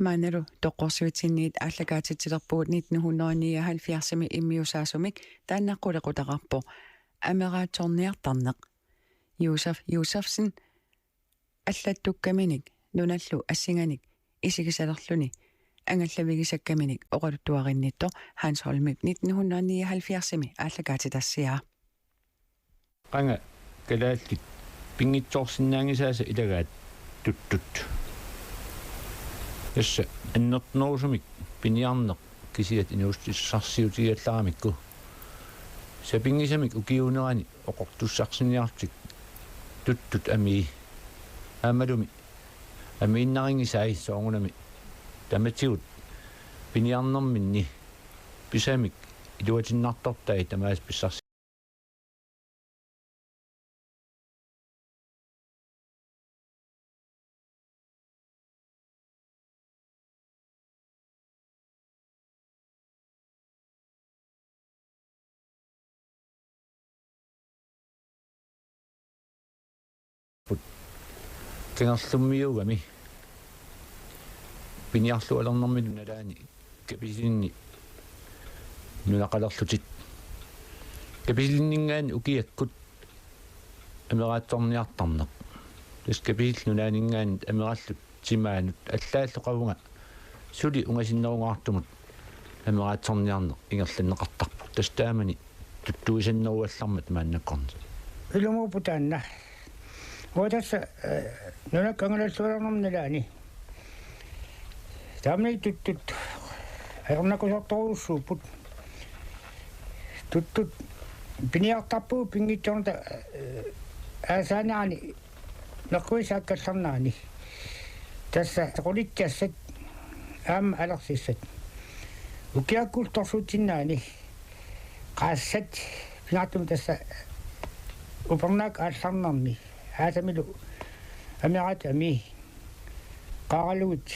Maannalu toqqorsuitsinniit aallakaatitsilerpugut nitten hundrede nioghalvfjerdsimi immiusaasumik, taanna qulequtaqarpoq Ameraatsorniartarneq. Josef Josefsen allattukkaminik nunallu assinganik isigisalerluni angallavigisakkaminik oqaluttuarinnittoq Hans Holmip nitten hundrede nioghalvfjerdsimi aallakaatitassiaa. Qanga kalaallit pinngitsoorsinnaanngisaasa ilagaat tuttut. Tassa annertunerusumik piniarneq kisiat inuussutissarsiutigigallaramikku. Sapinngisamik ukiuunerani oqortussarsiniarlutik tuttut amii. Aammalumi amiinnarinngisai soorunami tamatigut piniarnerminni pisamik iluatinnartortai tamaasa pissarsi kangerlummiugami piniarlualernermilu nalaani kapisilinni nunaqalerlutit. Kapisilinninngaanniit ukiakkut Ameraatsorniartarneq. Tassa kapisilit nunaanninngaanniit amerallutik timaanut allaallu qavunga Suli ungasinnerungaartumut ameraatsarniarneq ingerlanneqartarpoq. Tassa taamani tuttuisanneruallarmat maannakkornit. Ilumuupput taanna. Uanga tassa, eh, nunakkut angalalluarnermut nalaani. Taamani tuttut ajornakusoortorujussuupput. Tuttut piniartarpagut pinngitsoornata, eh, aasaanerani meqquissaakkallarnerani. Tassa qulitsassat aamma alersissat. Ukiakkullu torsuutsinnaani qaassat pingaartumik tassa upernaak aallarnermi aasamilu ameraat amii qaaralugit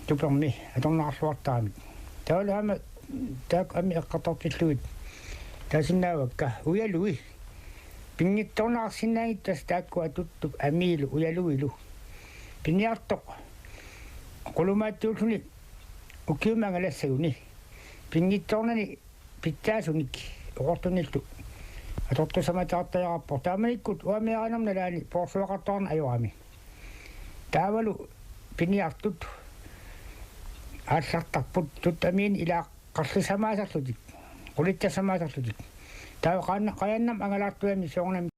tupermi atorneqarluartaramik. Taavalu aamma taakku amii eqqartortillugit taasinnaavakka ujalui. Pinngitsoorneqarsinnaanngitsoq tassa taakkua tuttup amiilu ujaluilu. Piniartoq qulumaatsiulluni ukiumut angalassaguni. Pinngitsoornani pitsaasunik oqortunillu atortussamataartariaqarpoq. Taamanikkut uanga meeraanerma nalaani poorsuaqartoqarneq ajorami. Taavalu piniartut aallartarput tuttut amiinik ilaa qarlissamaasarlutik, qulitsassamaasarlutik. Taava qaanna-, qajannermik angalaartuami soorunami.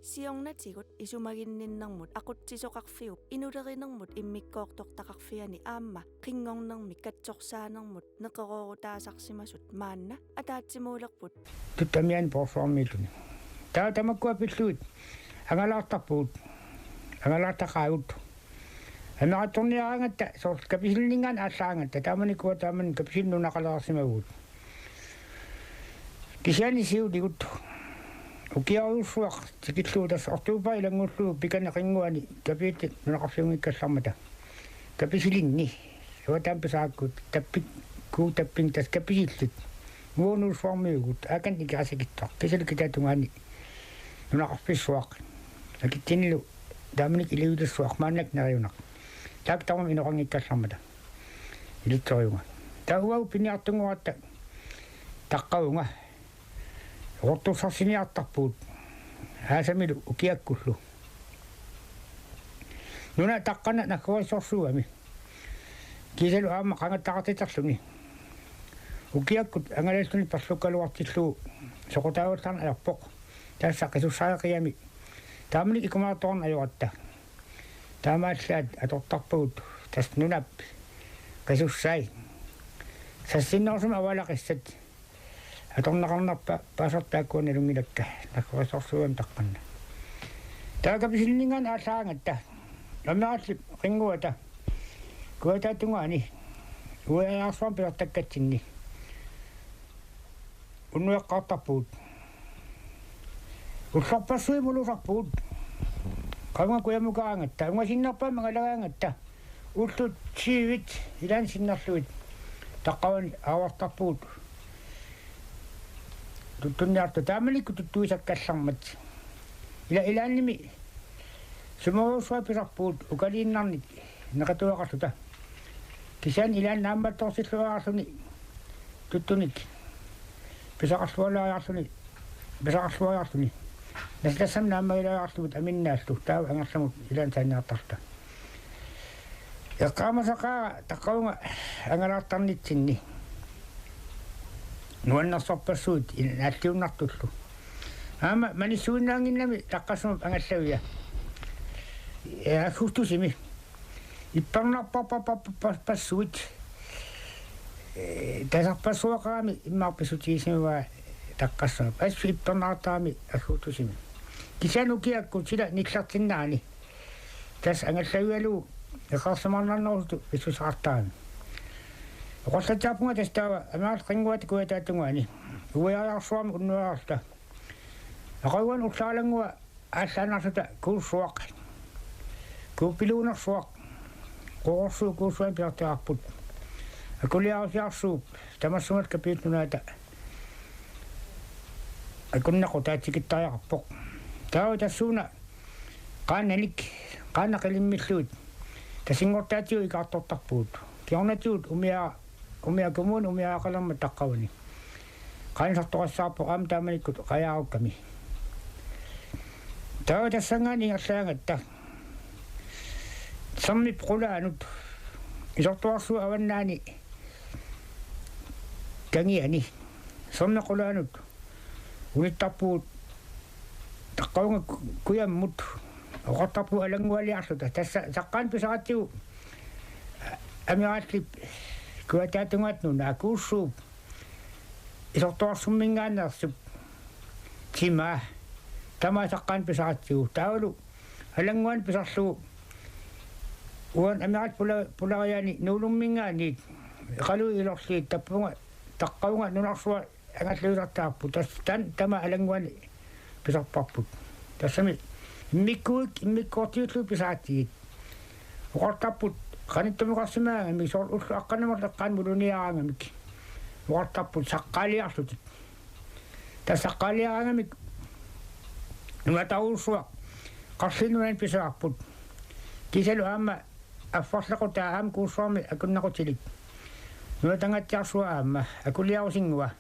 Siornatigut isumaginninnermut aqutsisoqarfiup inulerinermut immikkoortortaqarfiani aamma qinngornermik katsorsaanermut neqeroorutaasarsimasut maanna ataatsimuulerput. Tuttut amiinik poorsuarmiilluni. Taava tamakkua pillugit angalaartarpugut. Angalaartaqaagut. Ameraatsarniaraangatta soorlu Kapisilinninngaanniit aallaraangatta. Taamanikkut taamani Kapisilinni nunaqalereersimavugut. Kisianni siuligut ukiarujussuaq tikillugu tassa oktober ilanngullugu pikani qinnguani Kapisillit nunaqarfiunngikkallarmata. Kapisilinni. Uanga taama pisarakkakku tappik-, kuu tapping tassa Kapisillit. Uagut Nuussuarmiuugut, Akan Ikerasakitsoq, Kisaluk kitaatungaani nunaqarfissuaq. Akitsinnilu taamanikkut iliuuserissuaq, maannakkut neriunaq. Taakku tamarmik inoqanngikkallarmata. Ilitsorujunnga. Taava uagut piniartunngoratta taqqavunga. Oqortussarsiniartarpugut. Aasamilu ukiakkullu. Nuna taqqanna naggorissorsuugami. Kiisalu aamma qangattaqartiterluni. Ukiakkut angalalluni perlukkaluartillugu soqutaavallarneq ajorpoq. Tassa qisussareqigami. Taamani ikumaartoqarneq ajoratta. Taamaallaat atortarpagut tassa nunap qisussai. Sassinnerusumik avalaqissat. Atorneqarnerpa paasartaakkuuna nalunngilakka, naggorissorsuugami taqqanna. Taava Kapisilinninngaanniit aallaraangatta. Amerallit qinnguata. Kujataatungaani. Uiariarsuarmik pisortakkatsinni. Unnueqqaartarpugut. Ullorpassuit mulusarpugut. Qavunga kujamukaraangatta. Ungasinnerpaamik angalagaangatta. Ullut siivit ilaanni sinnerlugit taqqavani aavartarpugut. Tuttunniartut taamanikkut tuttuisakkallarmat. Ila ilaannimi sumerujussuaq pisarpugut ukaliinnarnik neqatuaqarluta. Kisianni ilaanni naammattorsilluariarluni tuttunik pisaqarlualaariarluni, pisaqarluariarluni. Nassatassami naammagilariarlugit aminnaallu taava angerlamut ilaanni saanniartarluta. Eqqaamasaqaara taqqavunga angalaartarnitsinni. Nuannersorpassuit in-, naalliunnartullu. Aamma manissuinnaannginnami taqqassuup angallavia. Ee, aggustusimi. Ippernarparparparparpassuit. Ee, tasarpassuaqarami immaqa pissutigisimavaa taqqassuup. Assut ippernaartarami aggustusimi. Kisianni ukiakkut sila nillertinnerani. Tassa angallavigalugu eqqarsaarnerusutut pissusaqartarami. Oqallatsaarpunga tassa taava amerallit qinnguata kujataatungaani. Uiariarsuarmik unnuariarluta. Aqaguani ullaaralannguaq aallaannarluta kuussuaq. Kuuppiluunersuaq. Qororsuup kuussuani pisortaqarput. Akuliarusiarsuup tamassumalu Kapisilinni nunaata akunnequtaq tikittariaqarpoq. Taava tassuuna qaannanik, qaannat qilimmillugit. Tasinngortaatigut ikaartortarpugut. Kingornatigut umia-, umiaq kommuni umiaaqalermat taqqavani. Qaanisartoqassaarpoq aamma taamanikkut qajaarukkami. Taava tassanngaanniit ingerlaagatta. Sermip qulaanut. Isortuarsuup avannaani kangiani. Sermip qulaanut. Unittarpugut taqqavunga ku-, kujammut. Oqartarpugut alanngualiarluta. Tassa saqqaanut pisaratsigu amirallip kujataatungaanut Kuussuup Isortuarsumminngaanneersup timaa. Tamaat saqqaanut pisaratsigu. Taavalu alannguanut pisarlugu. Uani amirallip pula-, pulariaani Nuulumminngaanniit. Eqaluit ilorliit tappunga taqqavunga nunarsuaq angallavisartagarput. Tas-, taanna tamaat alannguani pisarparput. Tassami immikkuit, immikkoortiullugit pisaratsigit. Oqartarput qanittumeqarsimaagamik soorlu ulloq aqqaneq-marluk eqqaani muluniaraangamik. Oqartarput saqqaaliarlutit. Tassa saqqaaliaraangamik nunatarujussuaq Qarlinnut nunani pisagarput. Kiisalu aamma affarlequtaa aamma Kuussuarmi akunnaqutilik. Nunatangatsiarsuaq aamma akuliarusinngua.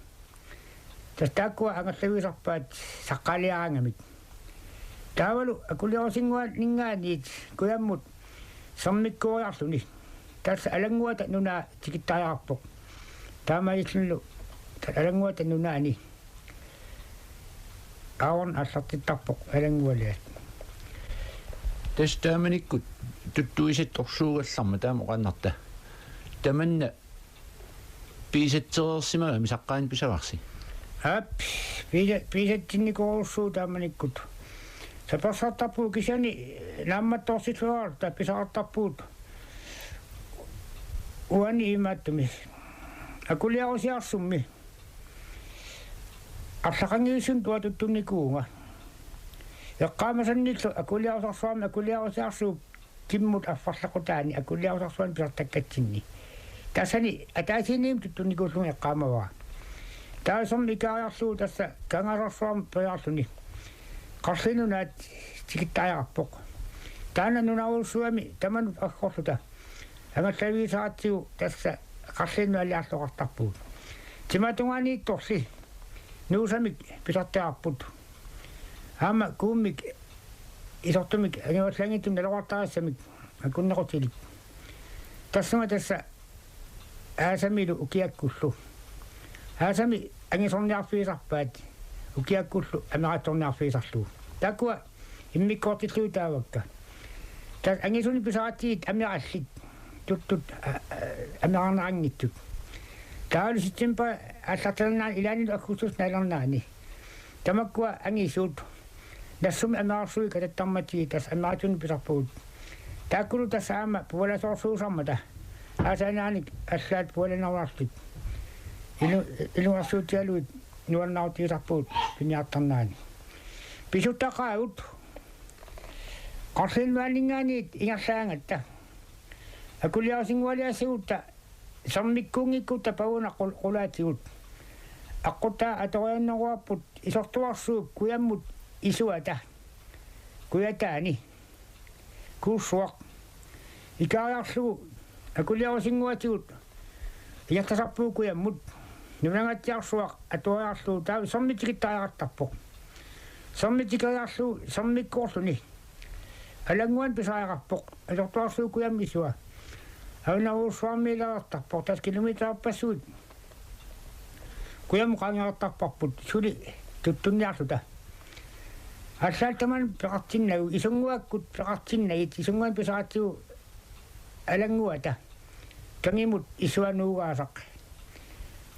Tassa taakkua angallavisarpaat saqqaaliaraangamik. Taavalu akuliarusinnguaninngaanniit kujammut sermikkooriarluni. Tassa alannguata nunaa tikittariaqarpoq. Taamaalillunilu tassa alannguata nunaani. Aaron aallartittarpoq alanngualiat. Tassa taamanikkut tuttuisat orsuugallarmat taama oqaannarta. Tamanna piisatsereersimagami saqqaanut pisavarsi. Aap, piisa-, piisatsinnikorussuuvoq taamanikkut. Sapersartarpugut kisianni naammattorsilluarutta pisaqartarpugut uani imaattumik. Akuliarusiarsummi. Arlaqanngitsumik uanga tuttunnikuuvunga. Eqqaamasannillu akuliarusarsuarmi akuliarusiarsuup kimmut affarlequtaani akuliarusarsuarnik pisartakkatsinni. Tassani ataasiinnarmik tuttunnikuullunga eqqaamavara. Taava sermip ikaariarlugu tassa Kangaasarsuarmut periarluni. Qarlinnut nunaat tikittariaqarpoq. Taanna nunarujussuugami tamanut aggorluta. Angallavigisaratsigu tassa Qarlinnut aliarluartarpugut. Timaatungaaniittorli nuusamik pisartagarput. Aamma kuummik isortumik angivallaanngitsumik naloqartarissamik akunnaqutilik. Tassunga tassa aasamilu ukiakkullu. Aasami angisorniarfigisarpaat ukiakkullu ameraatsorniarfigisarlugu. Taakkua immikkoortillugit taavakka. Tassa angisunik pisaratsigit amerallit tuttut, a-, a-, amerarneqanngitsut. Taavalu september aallartilernerani ilaanni aggustip naalernerani. Tamakkua angisuut. Nassumi amerarsuit katattarmatsigit tassa ameraatsunik pisarpagut. Taakkulu tassa aamma pualasoorsuusarmata. Aasaanaanik allaat pualaneruartut. Ilu-, ilungersuutigalugit nuannaarutigisarpagut piniartarnerani. Pisuttaqaagut. Qarlinnut nunaanninngaanniit ingerlaagatta. Akuliarusinngualiassagutta sermikkuunngikkutta pavunga qul-, qulaatigut. Aqquttaa atorianneruarput Isortuarsuup kujammut isuata. Kujataani. Kuussuaq. Ikaariarlugu akuliarusinnguatigut. Ingerlasarpugut kujammut. Nunangatsiarsuaq atoriarlugu taava sermik tikittariaqartarpoq. Sermik tikeriarlugu sermikkoorluni. Alannguanut pisariaqarpoq. Isortuarsuup kujammut isua. Avinnarujussuarmiilereertarpoq. Tassa kilometerpassuit. Kujammut qaangereertarparput. Suli tuttunniarluta. Allaat tamanut peqartinnagu. Isunnguakkut peqartinnagit. Isunnguanut pisaratsigu alannguata. Kangimut isuanuugaasaq.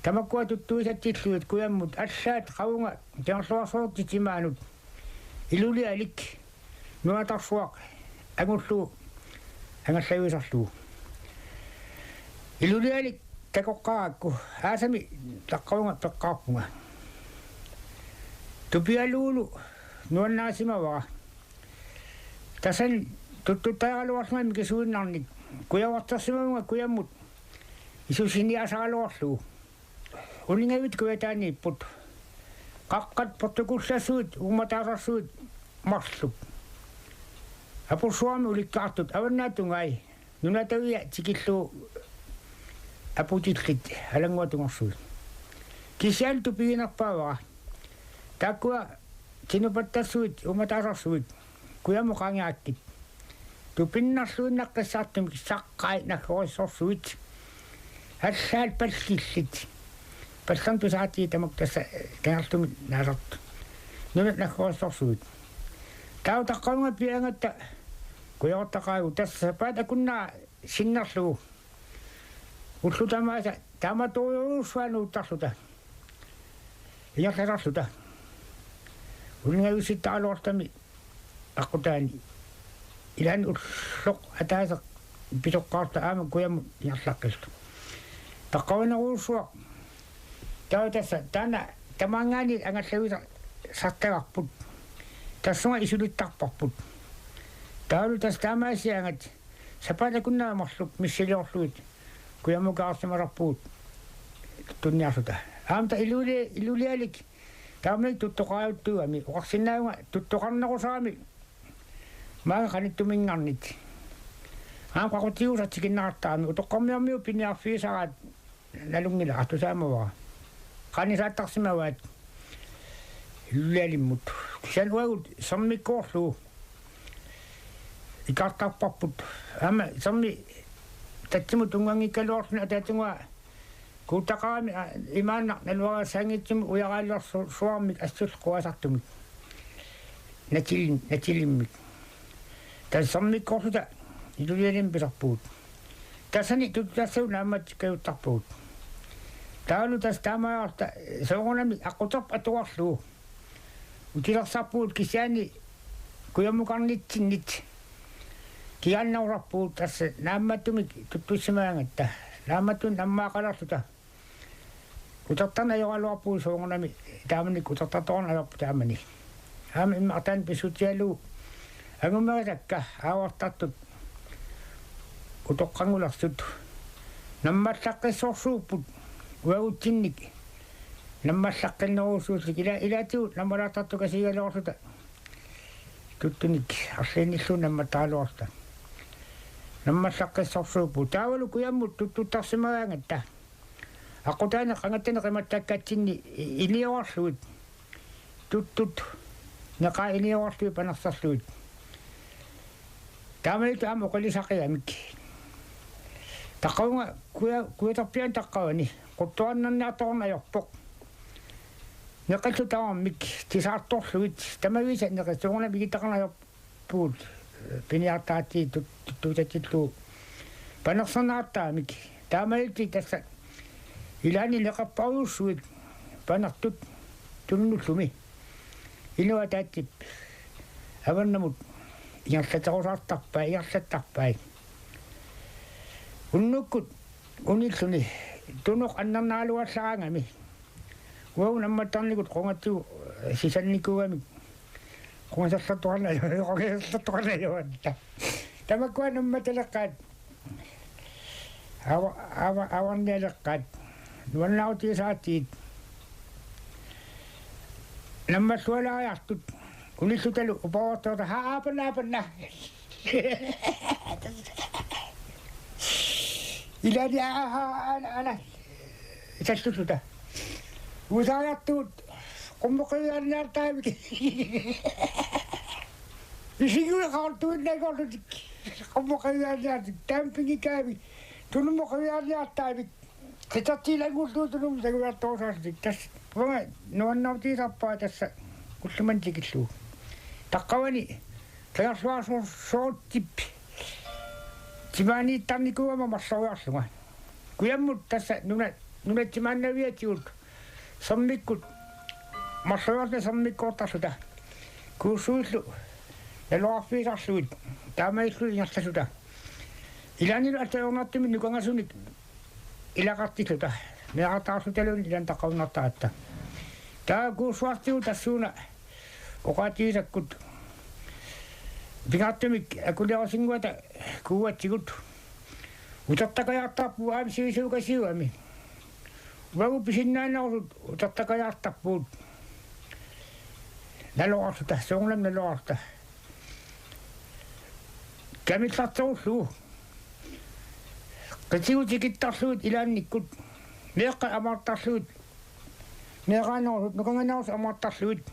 Tamakkua tuttuisatsillugit kujammut allaat qavunga Kangerluarsuartip timaanut. Ilulialik nunatarsuaq angullugu angallavisarlugu. Ilulialik takoqqarakku aasami taqqavunga peqqaarpunga. Tupialugulu nuannarisimavara. Tassani tuttuttariaraluarlunga mikisuinnarnik. Kujavartersimavunga kujammut isussiniaasaraluarlugu. Uningavit kujataaniipput. Qaqqat portukullassuit, uummataasarsuit marluk. Aporsuarmi ulikkaartut, avannaata tungai. Nunatavia tikillugu aputillit alannguatungersuit. Kisianni tupiginerpaavara. Taakkua tinupattarsuit, uummataasarsuit, kujammut qaangiakkit. Tupinnarluinnaqqissaartumik saqqai naggorissorsuit. Allaat pallillit. Pallernut pisaatit tamakku tassa, eh, kangerlumik naasartut. Nunat naggorissorsuit. Taava taqqavunga piiagatta kujaortaqaagut tassa sapaatip akunnera sinnerlugu. Ullut tamaasa taamatorujussuaq nuuttarluta. Ingerlasarluta. Uningajussittaraluartami aqqutaani. Ilaanni ulloq ataaseq pisoqqaarta aamma kujammut ingerlaqqilluta. Taqqavinerujussuaq. Taava tassa taanna tamaanngaanniit angallavisartagarput. Tassunga isulittarparput. Taavalu tassa taamaasiaangat sapaatip akunnera marluk missiliorlugit kujammukaarsimasarpugut tunniarluta. Aamma ta iluli-, ilulialik taamani tuttoqaajuttuugami oqarsinnaavunga tuttoqarnerusarami maanga qanittuminngarnit. Aamma qaqutiguusaq tikinneqartarami utoqqarmiormiut piniarfigisaraat nalunngilaq artusaamavara. Qanisaattarsimavaat ilulialimmut. Kisianni uagut sermikkoorlugu ikaartarparput. Aamma sermi tatsimut tunnganngikkaluarluni ataatungaa kuuttaqarami, a, imaannaq naluaraassaanngitsumik ujaraallersu-, suarmik assullu quasartumik. Natilin-, natilimmik. Tassa sermikkoorluta ilulialimmik pisarpugut. Tassani tuttutassagut naammatsikkajuttarpagut. Taavalu tassa taamaalilluta soorunami aqquterput atuarlugu utilersarpugut kisianni kujammukarnitsinnit kigaannerusarpugut tassa naammattumik tuttussimaagatta. Naammattunik nammaaqalerluta. Utertarneq ajoraluarpugut soorunami taamanikkut utertartoqarneq ajorput taamani. Aamma immaqa taanna pissutsialugu angumerisakka aavartartut utoqqanngulersut. Nammallaqqissorsuupput uagutsinnik. Nammallaqqinnerujussuullutik ila-, ilaatigut nammalaartartut kasigaluarluta. Tuttunik arliinnilluunniit nammattaraluarluta. Nammallaqqissorsuupput. Taavalu kujammut tuttuttarsimagaangatta. Aqqutaani qangattanik qimattakkatsinni i-, iniorarlugit. Tuttut neqaat iniorarlugit panerserlugit. Taamanilu aamma oqilisaqigamik. Taqqavunga kuja-, kujatarpiaani taqqavani. Quttuarnarniartoqarneq ajorpoq. Neqillu tamarmik tisaartorlugit. Tamaviisa neqit soorunami ikittaqarneq ajorpoq. Puut, eh, piniartaatit tut-, tuttuusatillugu panerserneqartaramik. Taamaalillutik tassa ilaanni neqerparujussuit panertut tunnullumi. Inuit ataatsip avannamut ingerlaterusaartarpai, ingerlattarpai. Unnukkut unilluni Tunoq annernaraluallaraangami. Uagut nammattarnikut qungatsigu, eh, sisannikuugamik. Qungaserlertoqarneq, qungaserlertoqarneq ajoratta. Tamakkua nammataleqqaat. Ava-, ava-, avarnialeqqaat. Nuannaarutigisaratsigu. Nammallualaariartut. Unillutalu uparuartorta haa aapanna aapanna. Ilaani aa aa ana ana. Isallusuta. Usaartuut qummuqiviarniartaramik. Isigiueqartuinnaagorlutik. Qummuqiviarniartik. Tampingikaavik. Tunummuqiviarniartaramik. Qitartiilangulluutunum sanguartorusaarlutik. Tassa uanga nuannaarutigisarpara tassa ullumimut tikillugu. Taqqavani Kangerluarsuarsuartip timaaniittarnikuugama marloriarlunga. Kujammut tassa nuna-, nunatsimaannaviatigut sermikkut marloriarluta sermikkoortarluta. Kuussuillu naloraarfigisarlugit taamaalilluni ingerlasuta. Ilaannilu allat ajornartumik nukangasunik ilaqartilluta. Meerartaarlutaluunniit ilaanni taqqavunnartaratta. Taava kuussuartigut tassuuna oqaatigisakkut pingaartumik akuliarusinnguata kuugatsigut. Utertakajaartarpugut aamma sivisuukasiugami. Uagut pisinnaannerusut utertakajaartarpugut. Naloraarluta, soorunami naloraarluta. Kamillarterullugu. Qitigut tikittarlugit ilaannikkut. Meeqqat amaartarlugit. Meeraanerusut nukannganerusut amaartarlugit.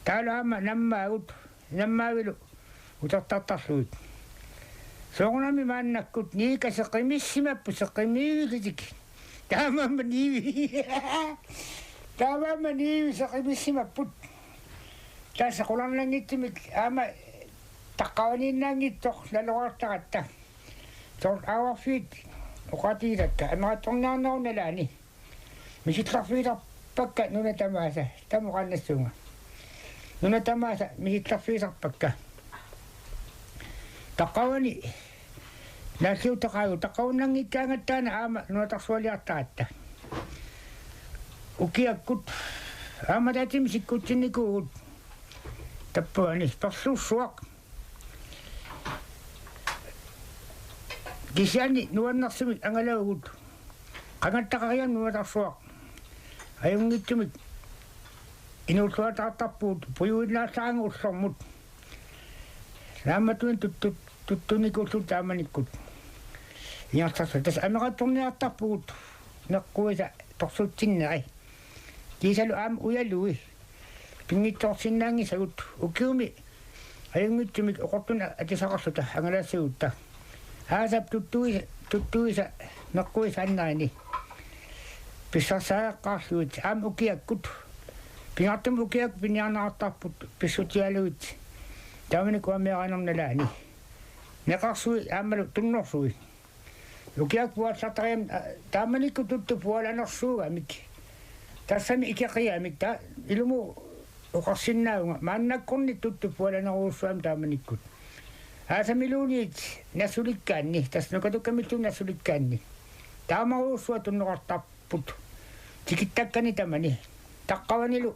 Taavalu aamma nammaagut. Nammaavilu utertartarlugit. Soorunami maannakkut niika seqimissimapput seqimiillutik. Taamaammat niivi. Taamaammat niivi seqimissimapput. Tassa qularnanngitsumik aamma taqqavaniinnaanngitsoq nalorartaratta. Soorlu aavarfiit oqaatigisakka amerattorniarnerup nalaani. Misillerfigisarpakka nuna tamaasa, tamoqaannassuunga. Nuna tamaasa misillerfigisarpakka. Taqqavani naalliuttaqaagut, taqqavunnanngikkaangattaana aamma nunatarsualiartaratta. Ukiakkut aamma taatimi sikkutsinnikuugut. Tappavani perlussuaq. Kisianni nuannersumik angalavugut. Qangattaqariarmat nunatarsuaq. Ajunngitsumik inuulluataartarpugut pujuinnaassaanga ullormut. Naammattunik tuttu-, tuttunikuullugu taamanikkut. Ingerlatarsuaq. Tassa amerattorniartarpugut meqquisa torsutsinneri. Kiisalu aamma ujalui. Pinngitsoorsinnaanngisagut ukiumi ajunngitsumik oqortunik atisaqarluta angalaassagutta. Aasap tuttuisa, tuttuisa meqquisa annerini. Pissarsaagaqqaarlugit aamma ukiakkut. Pingaartumik ukiakkut piniarneqartarput pissutigalugit. Taamanikkut aamma meeraanerma nalaani. Neqarsui aammalu tunnorsui. Ukiakkut puallartariaramik, a, taamanikkut tuttut pualanersuugamik. Tassami ikeqigamik, ta-, ilumut oqarsinnaavunga. Maannakkornit tuttut pualanerujussuugamik taamanikkut. Aasamiluunniit nassulikkaanni, tassa nukatukkamilluunniit nassulikkaanni. Taamarujussuaq tunnoqartarput. Tikittakkani tamani. Taqqavanilu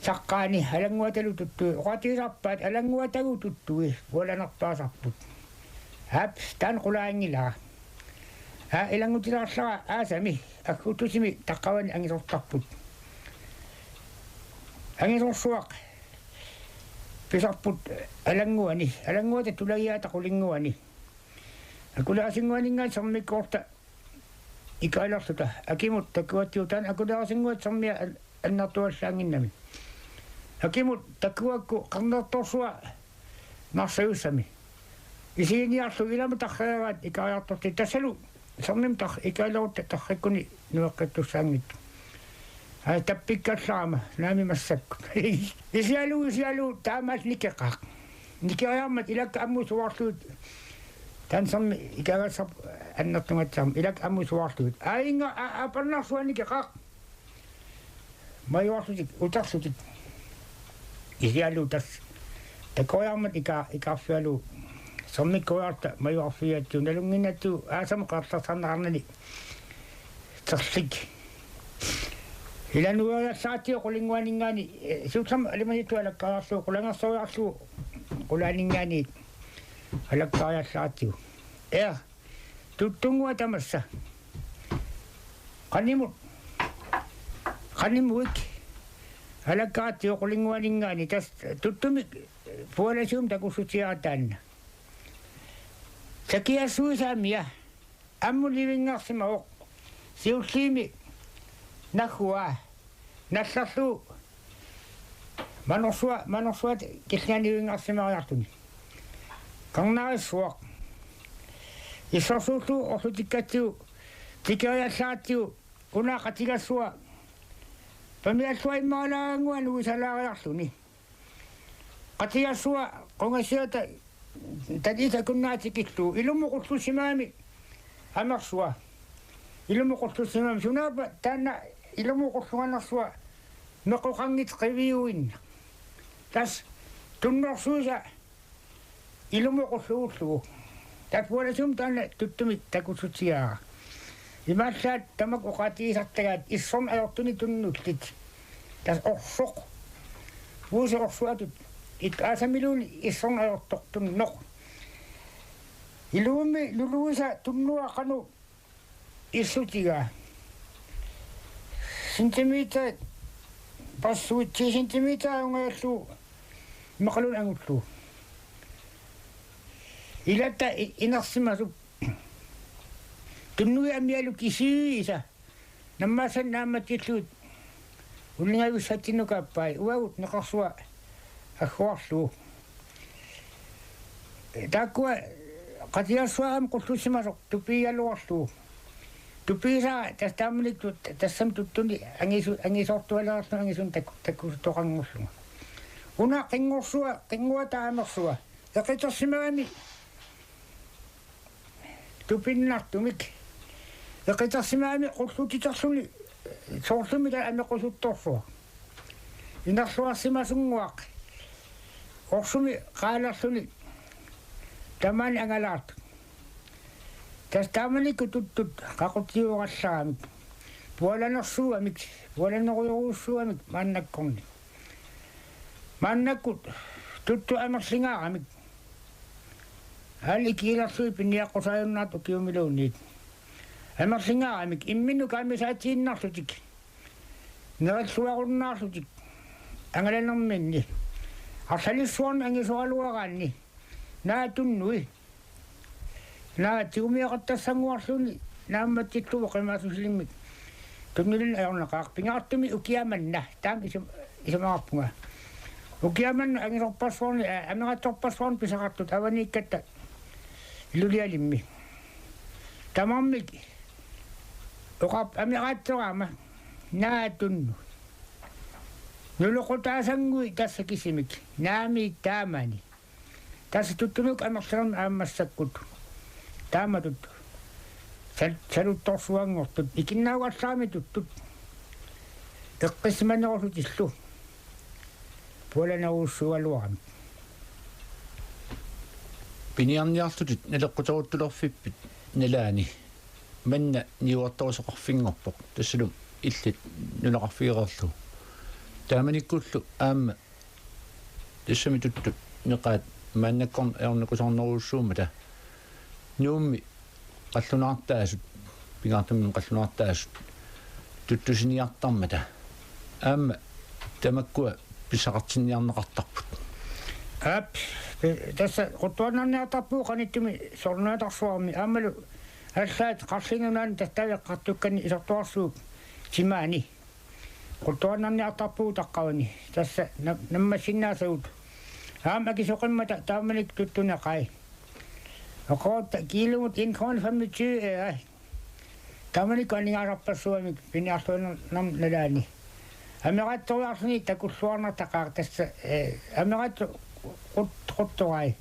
saqqaani alannguatalu tuttui. Oqaatigisarpaat alannguatagut tuttui pualanerpaasarput. Aap, taanna qulaanngilara. Aa, ilanngutilaarlara aasami aggustusimi taqqavani angisortarput. Angisorsuaq pisarput alannguani, alannguata tulagiata qulinnguani. Akulerisinnguaninngaanniit sermikkoorta ikaalerluta. Akimut takugatsigu taanna akulerisinnguata sermia an-, annertuallaannginnami. Akimut takugakku qernertorsua narsajussami. Isiginiarlugu ilami tarreeraat ikaariartortitut tassalu sermimut tar-, ikaalerutta tarrikkuni nueqqittussaanngitsoq. Ai tappikkallarama naamik massakkut. Isigalugu, isigalugu taamaalilluni nikeqaaq. Nikeriarmat ilakkat ammut suaarlugit. Taanna sermip ikaagassarput annertugassarmat ilakkat ammut suaarlugit. Aajuna a-, aapparnarsua nikeqaaq. Majuarlutik, uterlutik. Isigalugu tassa. Takoriarmat ika-, ikaarfigalugu. Sermikkoriarluta majuarfigigatsigu nalunnginnatsigu aasamut qeqertarsarneqarnani. Terlik. Ilanueriallaratsigu qulinnguaninngaanniit, eh, siullermik alimanittu alakkariarlugu, qulangersoriarlugu qulaaninngaanniit alakkariallaratsigu. Ee, tuttunnguaq tamassa. Qanimut. Qanimuik. Alakkaratsigu qulinnguaninngaanniit, tassa tuttumik pualasuumik takussutigaara taanna. Sakiassuisa aamma. Ammut nivinngarsimavoq. Siulliimi nagguaa. Nallerlugu. Manorsua-, manorsuata killingani nivinngarsimariarluni. Qarnarissuaq. Issorsuullugu orlutikkatsigu. Tikeriallaratsigu. Una qatigassua. Pamiallua immaalaarannguaq nuisalaariarluni. Qatigassua qungasiata tatiisa kunnaatikkillu ilumut qullussimagami amersua. Ilumut qullussimagami sunaappa taanna ilumut qulluganersua meqqoqanngitsoq qiviuinnaq. Tassa tunnorsuisa ilumut qullugullugu. Tassa pualasuumik taanna tuttumik takussutigaara. Imaallaat tamakku oqaatigisartagaat issorneq ajortunik tunnullit. Tassa orsoq. Puisit orsuatut. It aasamiluunniit issorneq ajortoq tunnoq. Ilumut nuluisa tunnuaq qanoq issutigaa. Centimeter, passuit ti centimeter ungajallugu immaqaluunniit angullugu. Ilatta i-, inersimasup Tunnuit amialu kisiisa. Nammaassanik naammatsillugit. Ullingavissatsinnukaappai uagut neqersua agguarlugu. Taakkua qatiassuarami qullussimasoq tupiigaluarlugu. Tupiisa tassa taamanikkut tassami tuttuni angisu-, angisoortualerlugu angisuni taku-, takutoqanngorlunga. Una qinngorsua, qinnguata amersua. Eqitersimagami tupinnartumik. Eqitersimagami qullutiterluni soorlumi taava amequsuttorsuaq. Inerluarsimasunnguaq. Orsumi qaalerluni tamaani angalaartut. Tassa taamanikkut tuttut qaqutiugallaramik. Pualanersuugamik, pualanerujorujussuugamik maannakkorni. Maannakkut tuttut amerlingaaramik. Aali kiilerlui piniaqqusaajunnartut ukiumiluunniit. Amerlingaaramik imminnut kaammisaatiinnarlutik. Nerilluarunnaarlutik. Angalanerminni. Arlalissuarni angisoraluaraanni. Naa tunnui. Naa tigumiaqattassannguarluni naammatsillugu oqimaassusilimmik. Tunnilinnik ajornaqaaq pingaartumik ukiaq manna. Taama isum-, isumaqarpunga. Ukiaq manna angisorpassuarni, aa, ameqatsorpassuarni pisaqartut avaniikkatta Ilulissarmi. Tamarmik oqarput ameqatsoraama naa tunnu. Nulequtaasannguit tassa kisimik. Naamik taamani. Tassa tuttunut amerlanermik aamma massakkut. Taamatut. Sal-, saluttorsuanngortut. Ikinnaagallaramik tuttut. Eqqissimanerussutillu. Pualanerujussuugaluaramik. Piniarniarlutit naleqquteruttulerfippit nalaani. Manna niuertoruseqarfinngorpoq. Tassalu illit nunaqarfigereerlugu. Taamanikkullu aamma tassami tuttut neqaat maannakkorn-, ajornakusoornerujussuummata. Nuummi qallunaartaasut, pingaartumik qallunaartaasut, tuttusiniartarmata. Aamma tamakkua pisaqartinniarneqartarput. Aap, tassa quttuarnarniartarpugut qanittumi sorniatarsuarmi aammalu allaat qarlinunaani tastaveqqartukkanni isortuarsuup timaani. Quttuarnarniartarpugut taqqavani. Tassa na-, nammassinnaasagut. Aamma akisoqimmata taamanikkut tuttuneqai. Oqoorta kiilumut en krone femogtyve øre. Taamanikkut aningaasarpassuamik piniarluinnarmik nalaani. Ameqatsoriarluni takulluarnartaqaaq tassa, eh, ameqatsoq qut-, quttorai.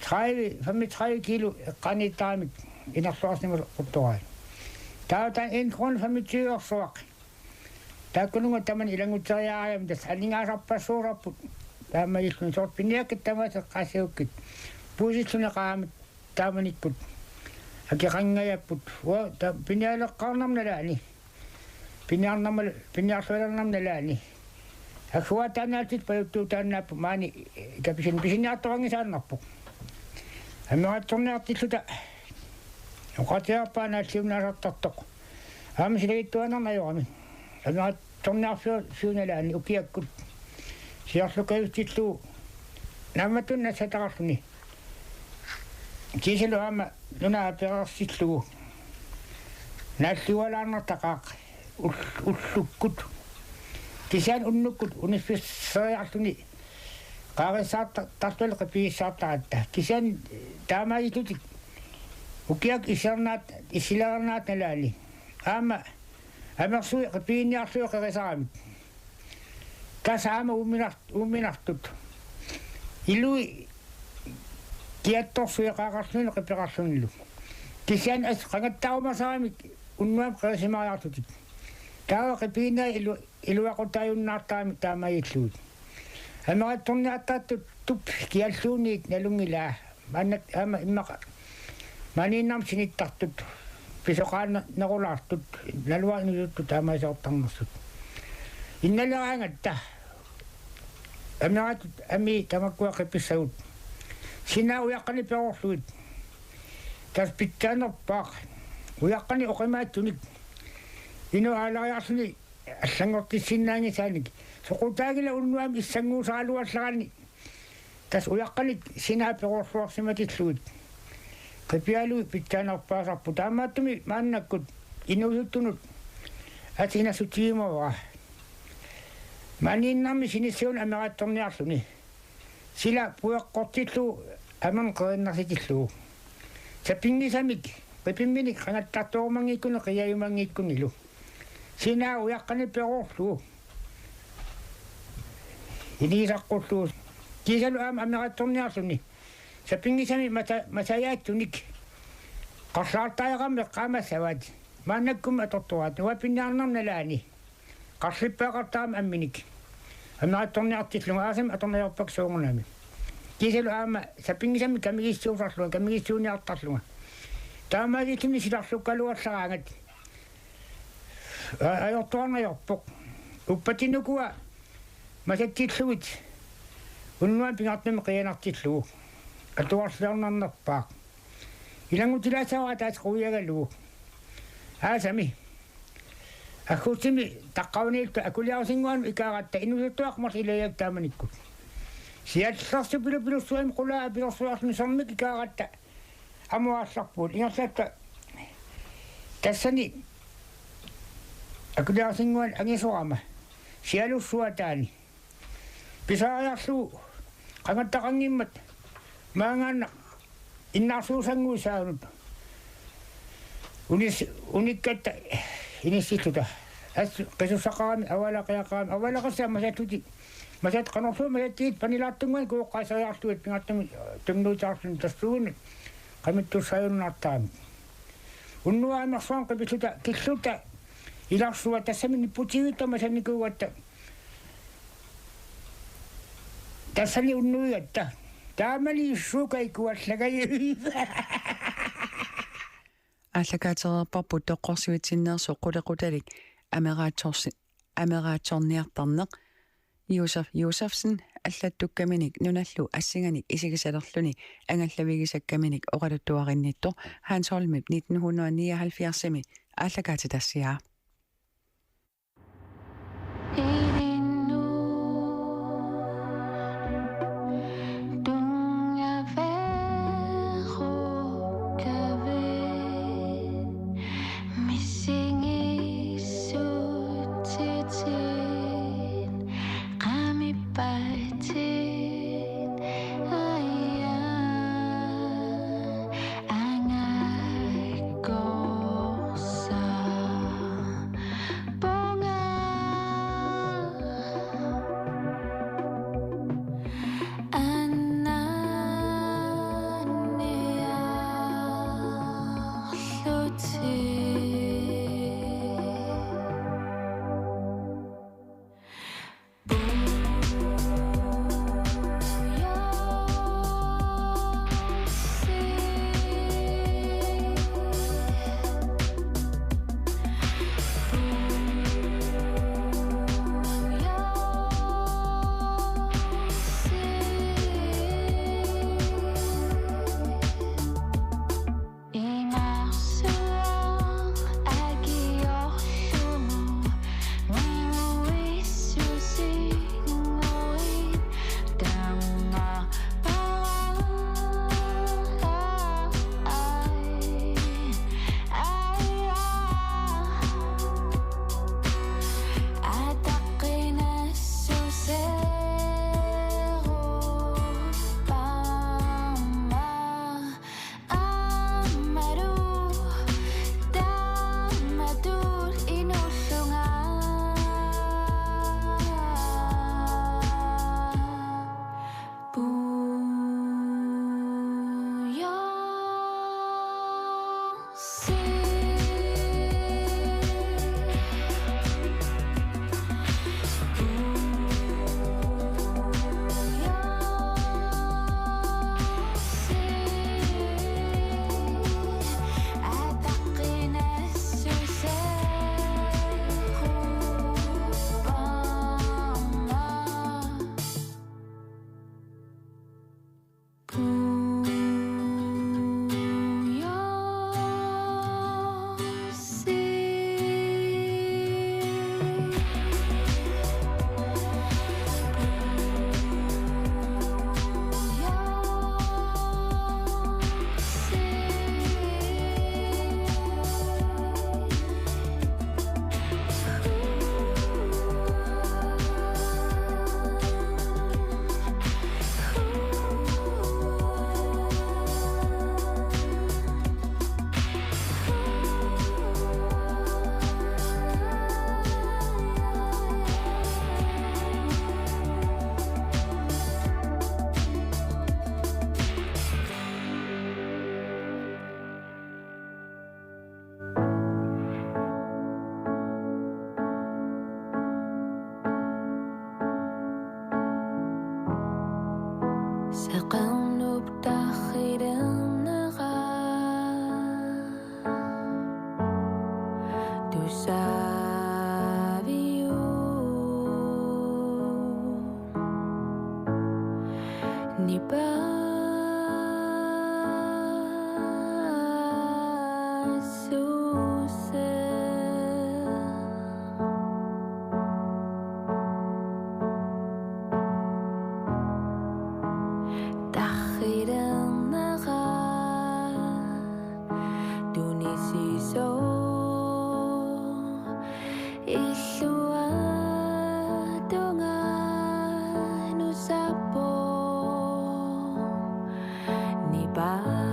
Tredive, femogtredive kilo eqqaaniittaramik inerluarsimasoq quttorai. Taava taanna en krone femogtyve-ersuaq. Taakkununnga tamanna ilanngutseriarami tassa aningaasarpassuusarput taamaalilluni soorlu piniakkat tamaasa eqqaasigukkit. Puisilluni qaammat taamanikkut. Akeqanngajapput. Uanga ta-, pinialeqqaarnarmik nalaani. Piniarnarmik, piniarluinnarmik nalaani. Agguataannaallutik pajuttuutaannaapput maani kapisin pisiniartoqanngisaannarpoq. Ameqatsorniartilluta. Oqaatigaarpara naalliunnaasartartoq. Aamma silagittuaannarneq ajorami. Ameqatsorniarfiu-, fiu nalaani ukiakkut. Siorlukajustillugu. Naammattunik nassataqarluni. Kiisalu aamma nunaa pereersillugu. Naalliualaarnartaqaaq ull-, ullukkut. Kisianni unnukkut uniffisseriarluni. Qaarissaarta-, tartuali qipigissaartaratta. Kisianni taamaalillutik. Ukiakkut issilernaat-, issilernaat nalaani. Aamma amersui qipiginniarlugit qerisaramik. Tassa aamma uuminar-, uuminartut. Ilui kiattorsueqaaqarluni qipeqarlunilu. Kisianni assut qangattaarumasaramik unnuami qerisimariarlutik. Taava qipiginnaat ilu-, iluaqutaajunnaartaramik taamaalillugit. Ameqatsorniartartut tup kialluunniit nalunngilaa. Maanna aamma immaqa. Maaniinnarmik sinittartut. Pisoqaanna-, nerulaartut. Naluara inuusuttut taamaasoortarnersut. Innaleraangatta. Ameqattut amii tamakkua qipissagut. Sinaa ujaqqanik peroorlugit. Tassa pitsaanerpaaq. Ujaqqanik oqimaatsunik. Inuk aalariarluni allanngortissinnaanngisaanik. Soqutaanngilaq unnuami issannguusaraluallaraanni. Tassa ujaqqanik sinaa peroorluarsimatillugit. Tapialu pitsaanerpaasarpoq, taamaattumik maannakkut inuusuttunut assigiinnassutigiumavara. Maaniinnarmi sinissagunarmi ameraattorniarluni. Sila pueqqortillugu amerneq qerinnarsitillugu. Sapinngisamik, qipimminik qangattartorumanngikkuni qiajumanngikkunnilu. Sinaa ujaqqanik peroorlugu. Inigisaqqullugu. Kiisalu aamma ameraattorniarluni. Sapinngisamik masa-, masajaatsunik. Qarlaartariaqarmat eqqaamassavaat. Maannakkummi atortoraat. Uapinniarnarnalaani. Qarlippaaqartarami amminik. Ameraattorniartillunga aasami atorneq ajorpakka soorunami. Kiisalu aamma sapinngisamik kamigissuusarlunga, kamigissuuniartarlunga. Taamaasilluni silarlukkaluarlaraangat. A-, ajortuarneq ajorpoq. Uppatinnukua masatsillugit. Unnuaq pingaartumik qianartillugu. Atuarliornarnerpaaq. Ilanngutilaassavara taas quiagalugu. Aasami. Aggustimi taqqavaniilluta akuliarusinnguanut ikaaratta inuusuttuaqqat marluk ilagigakkit taamanikkut. Siallersupilupilussuami qulaa apilersuarluni sermik ikaaratta amuarlarpugut. Ingerlatta tassani akuliarusinnguanut angisoorama. Sialussuataani. Pisariarlugu qangattaqanngimmat maanngaannaq innaarsuusannguit saanut. Unis-, unikkatta inissilluta. Assut qisussaqarami, avalaqiaqarami, avalaqassaaq masattuti. Masat qanorluunniit masattiit panilaartunnguanni kuoqqaasariarlugit pingaartumik tunniutaarluni tassuugunik qamittussaajunnaartaramik. Unnuaq amersuarmi qipilluta, killuta, ilarsua tassami nipputigigatta masannikuugatta. Tassani unnuigatta. Taamani issuukai kuallagajiviva. Aallakaatereerparput toqqorsuitsinneersoq qulequtalik ameraatsorsi-, ameraatsorniartarneq. Josef Josefsen allattukkaminik nunallu assinganik isigisalerluni angallavigisakkaminik oqaluttuarinnittoq Hans Holmip nitten hundrede nioghalvfjerdsimi aallakaatitassiaa. Illuatunga nusappoq nipaassutseq.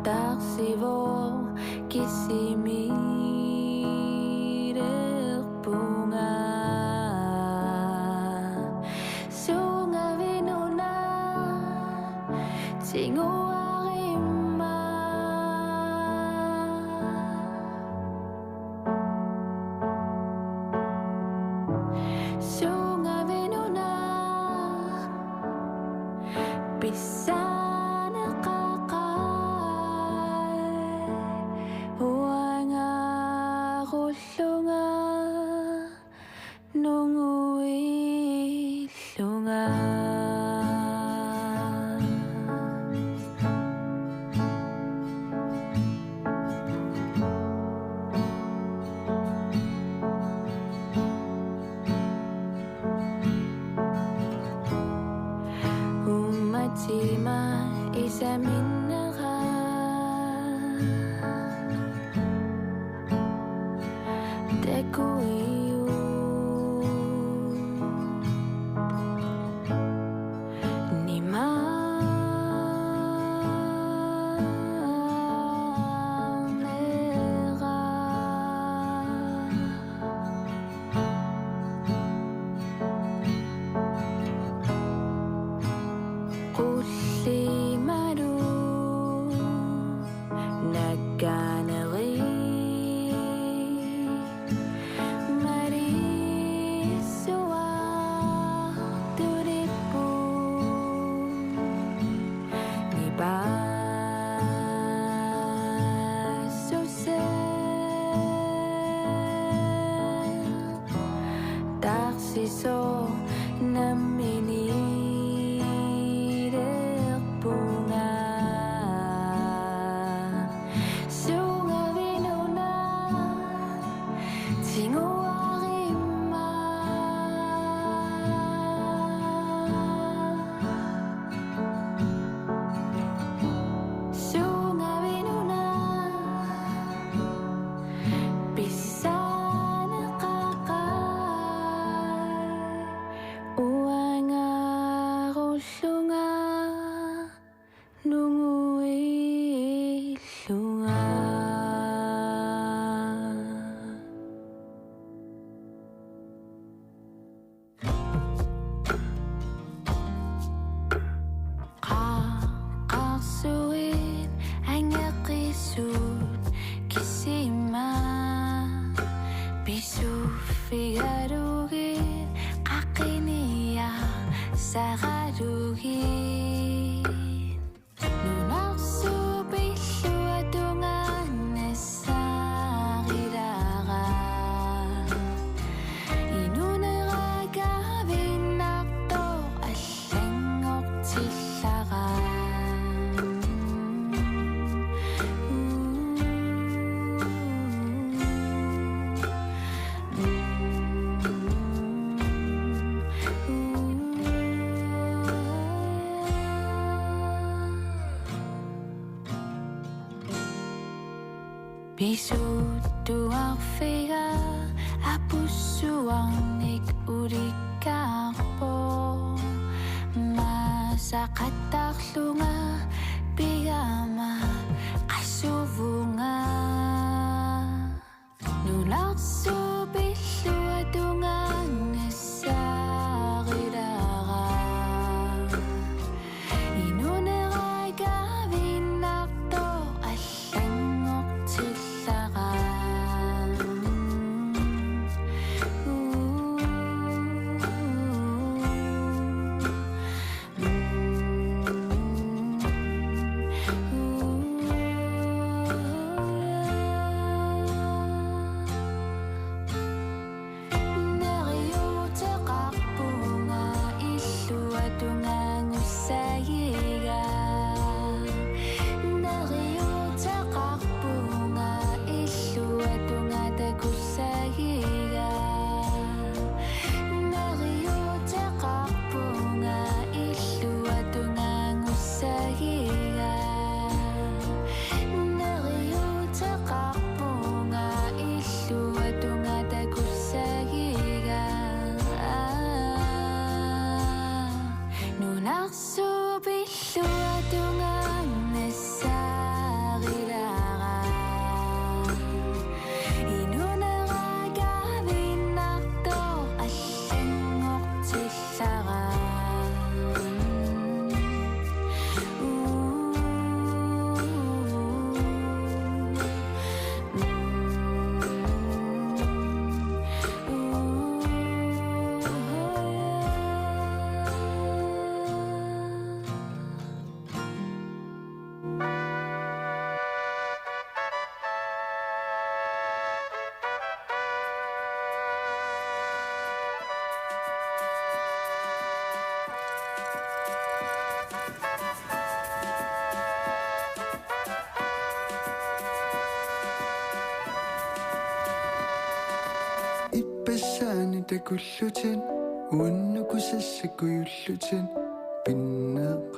Taqsivoq kisimiilerpunga. Suungavinnuna tinguarimma. Suungavinnuna pissaneqaqai uangarullunga nunguillunga. Ummatima isaminnera takuiu. Nimaarnera qullimalu nakkaneri marissuartulippu. Nipaassutseq taqsisoq namminiilerpunga. Suungavinnuna tinguarimma. Suungavinnuna pissaneqaqai uangarullunga nunguillunga. Qaqqarsuit angeqisut kisima pisuffigalugit qaqiniarsaralugit. Nunarsuup illuatungaa nassaarilaaraq. Inunera kaavinnartoq allanngortillaraa. Pisuttuarfiga apussuarnik ulikkaarpoq. Masaqattarlunga pigama qasuvunga. Nunarsuup illuatungaa nassaarilaaraq. Inunera kaavinnartoq allanngortillaraa. Saani takullutit, uannut kusassat kujullutit, pinneq,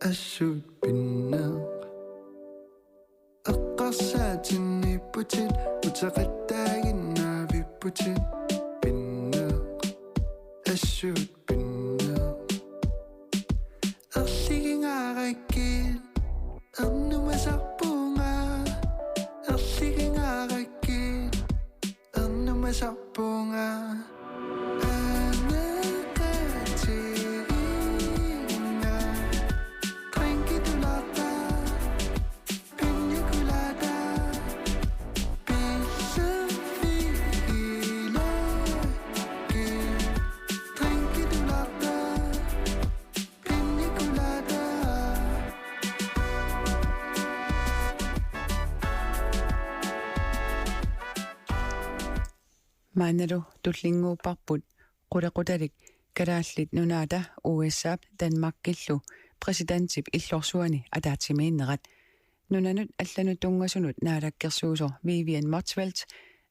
assut pinneq. Eqqarsaatinniipputit, uteqattaaginnaavipputit, pinneq, assut pinneq. Erligingaarakkit, ernumasarpunga, erligingaarakkit, ernumasarpunga. Aneqatigiinnga, qinkitulaarta, piñakulaata, pilluffigilaarkit, qinkitulaarta, piñakulaata. Maannalu tullinnguupparput qulequtalik Kalaallit Nunaata U S A-p Danmarkillu præsidentip illorsuani ataatsimiinnerat. Nunanut allanut tunngasunut naalakkersuisoq Vivian Motzfeldt,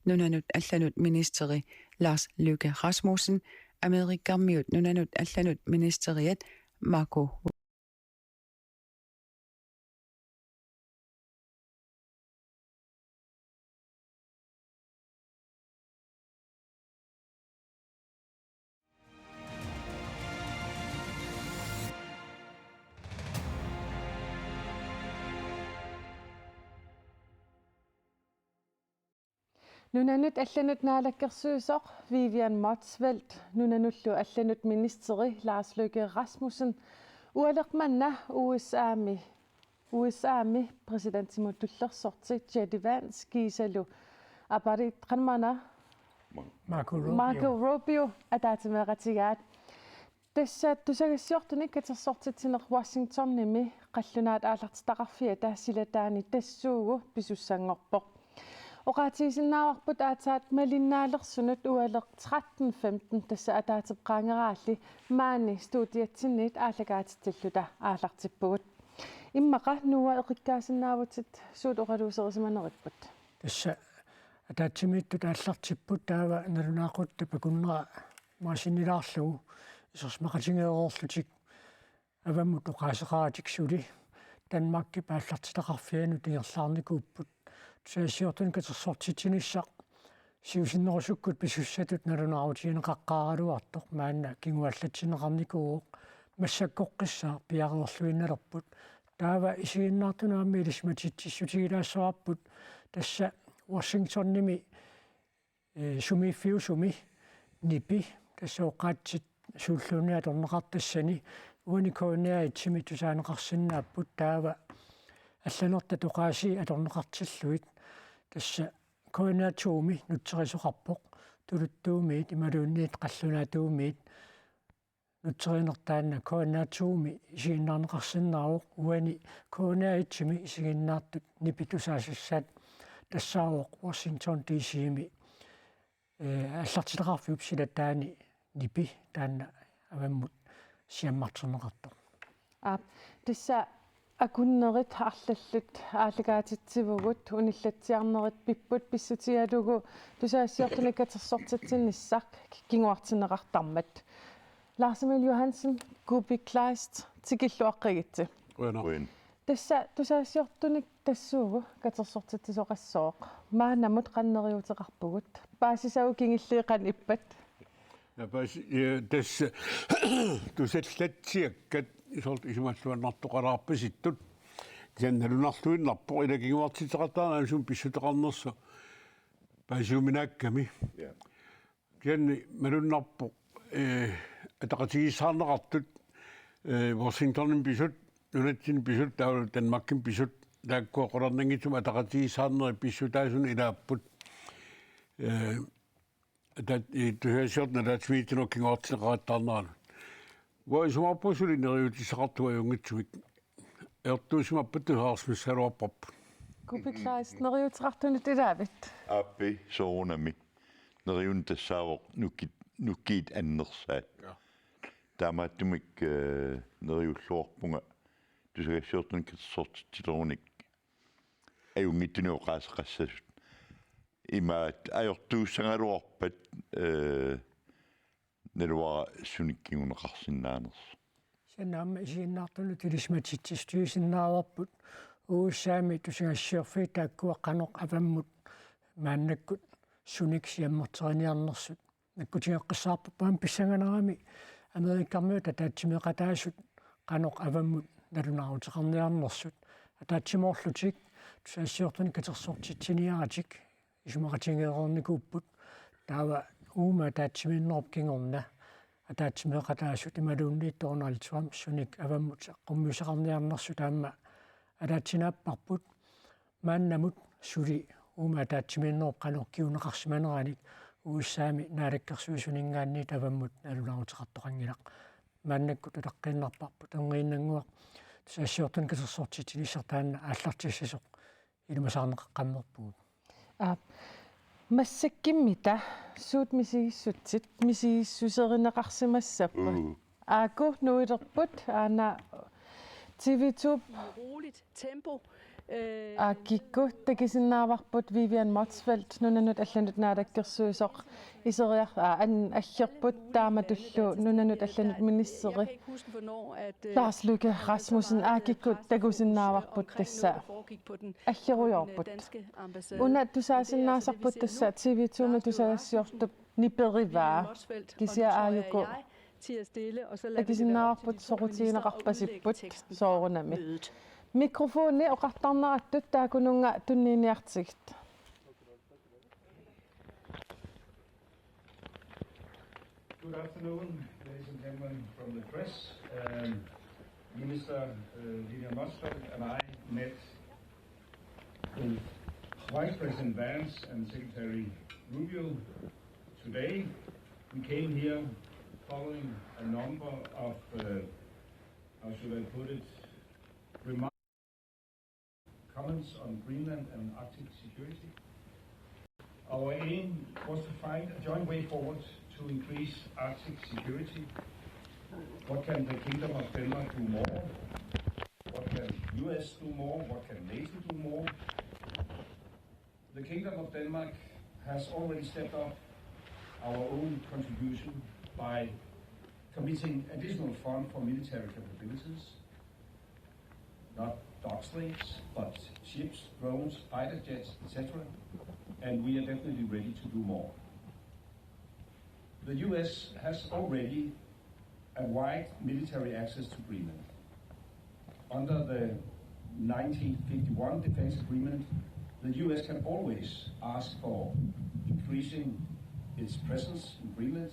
nunanut allanut ministeri Lars Løkke Rasmussen, Amerikkarmiut nunanut allanut ministeriat Marco Nunanut allanut naalakkersuisoq Vivian Motzfeldt, nunanullu allanut ministeri Lars Løkke Rasmussen, ualeq manna U S A-mi, U S A-mi præsidentimut tullersorti J D Vance kiisalu apparit qanmana Marco Rubio. Marco Rubio ataatsimeeqatigaat. Tassa tusagassiortunik katersortitsineq Washingtonimi qallunaat aallartitaqarfiata silataani tassuugu pisussanngorpoq. Oqaatigisinnaavarput aatsaat malinnaalersunut ualeq tretten femten, tassa ataatsip qaangeraalli maani studiatsinniit aallakaatitsilluta aallartippugut. Immaqa Noah eqikkaasinnaavutit suut oqaluuserisimaneripput. Tassa ataatsimiittut aallartipput, taava nalunaaqutaq tapakunnera maani sinnilaarlugu isersimaqatigeereerlutik avammut oqaaseqaratik suli Danmarkip aallartitaqarfianut ingerlaarnikuupput. Tusagassiortunik katersortitsinissaq siusinnerusukkut pisussatut nalunaarutigineqaqqaaraluartoq maanna kinguaallatsinneqarnikuuvoq, massakkoqqissaaq piareerluinnalerput. Taava isiginnaartunut aamma ilisimatitsissutigilaassavarput, tassa Washingtonimi, eh, sumiiffiusumi nipi, tassa oqaatsit suulluunniit atorneqartassani, uani K N R et-imi tusaaneqarsinnaapput, taava allanertat oqaasii atorneqartillugit, tassa K N R to-mi nutserisoqarpoq, Tuluttuumiit imaluunniit Qallunaatuumiit. Nutserinertaanna K N R to-mi isiginnaarneqarsinnaavoq, uani K N R et-imi isiginnaartut nipi tusaasassaat tassaavoq Washington D C-mi, eh, aallartitaqarfiup silataani nipi, taanna avammut siammarterneqartoq. Aap, tassa akunnerit arlallit aallakaatitsivugut, unillatsiarnerit pipput pissutigalugu tusagassiortunik katersortitsinissaq kinguartinneqartarmat. Lars Emil Johansen, Kuupik Kleist, tikilluaqqigitsi. Qujanaq. Qujan. Tassa tusagassiortunik tassuugu katersortitsisoqassooq. Maannamut qanoq neriuuteqarpugut? Paasisagut kingulliit qanoq ippat? Ja, paasi-, ja, tassa tusallatsiakkat soorlu isumalluinnartoqalaarpasittut. Kisianni nalunarluinnarpoq, ila kinguartitseqartarnera sumi pissuteqarnersoq paasisuuminaakkami. Ja. Kisianni malunnarpoq, eh, ataqatigiissaarneqartut, eh, Washingtonimi pisut, nunatsinni pisut, taavalu Danmarkimi pisut, taakkua qularnanngitsumik ataqatigiissaarnerit pissutaasunut ilaapput. Eh, ata-, eh, tusagassiortunik ataatsimiititut kinguartinneqarattaarneranut. Uanga isumaqarpunga suli neriuutissaqartugut ajunngitsumik. Ajortuusimappat tusarsimassagaluarparput. Kuupik Kleist, neriuuteqartunut ilaavit? Aappi, soorunami. Neriuneq tassaavoq nukiit, nukiit annersaat. Ja. Taamaattumik, eh, neriulluarpunga tusagassiortunik katersortitsilerunik ajunngitsunik oqaaseqassasut. imaat ajortuussagaluarpat, eh, naluara sunik kinguneqarsinnaanersoq. Kisianni aamma isiginnaartunut ilisimatitsissutigisinnaagaluarparput U S A-mi tusagassiorfiit taakkua qanoq avammut maannakkut sunik siammarteriniarnersut. Nakkutigeqqissaarparput aamma pissanganarami Amerikkarmiut ataatsimeeqataasut qanoq avammut nalunaaruteqarniarnersut. Ataatsimoorlutik tusagassiortunik katersortitsiniaratik isumaqatigeereernikuupput. Taava uuma ataatsimiinnerup kingorna ataatsimeeqataasut imaluunniit Donald Trump sunik avammut saqqummiussaqarniarnersut aamma ataatsinaapparput. Maannamut suli uuma ataatsimiinnerup qanoq kinguneqarsimaneranik U S A-mi naalakkersuisuninngaanniit avammut nalunaaruteqartoqanngilaq. Maannakkut utaqqiinnarparput, erniinnannguaq tusagassiortunik katersortitsinissaq taanna aallartissasoq ilimasaarneqaqqammerpugut. Aap. Massakkummita suut misigissutsit misigissutseqarsimassappat? Mm. Aaku nuilerput aana T V to. Roligt tempo. Øh, Aakkikku takusinnaavarput Vivian Motzfeldt, nunanut allanut naalakkersuisoq, iseriar-, aa, an-, aggerput taamatullu nunanut allanut ministeri. Jeg kan ikke huske, hvornår at, øh, Lars Løkke Rasmussen, aakkikku takusinnaavarput tassa. Aggerujoorput. Una tusaasinnaasarput tassa T V to-mi tusagassiortup niperivaa. Kisianni aajuku takusinnaavarput soqutigineqarpasipput soorunami. Mikrofoni oqartarnerattut taakkununnga tunniunniartigit. Good afternoon, ladies and gentlemen from the press. Um, Minister, uh, Vivian Motzfeldt and I met with Vice President Vance and Secretary Rubio today. We came here following a number of, uh, how should I put it, remarks, comments on Greenland and Arctic security. Our aim was to find a joint way forward to increase Arctic security. What can the Kingdom of Denmark do more? What can U S do more? What can NATO do more? The Kingdom of Denmark has already stepped up our own contribution by committing additional fund for military capabilities, not dog slingshots, but ships, drones, fighter jets, et cetera. And we are definitely ready to do more. The U S has already a wide military access to Greenland. Under the nineteen fifty-one Defense Agreement, the U S can always ask for increasing its presence in Greenland,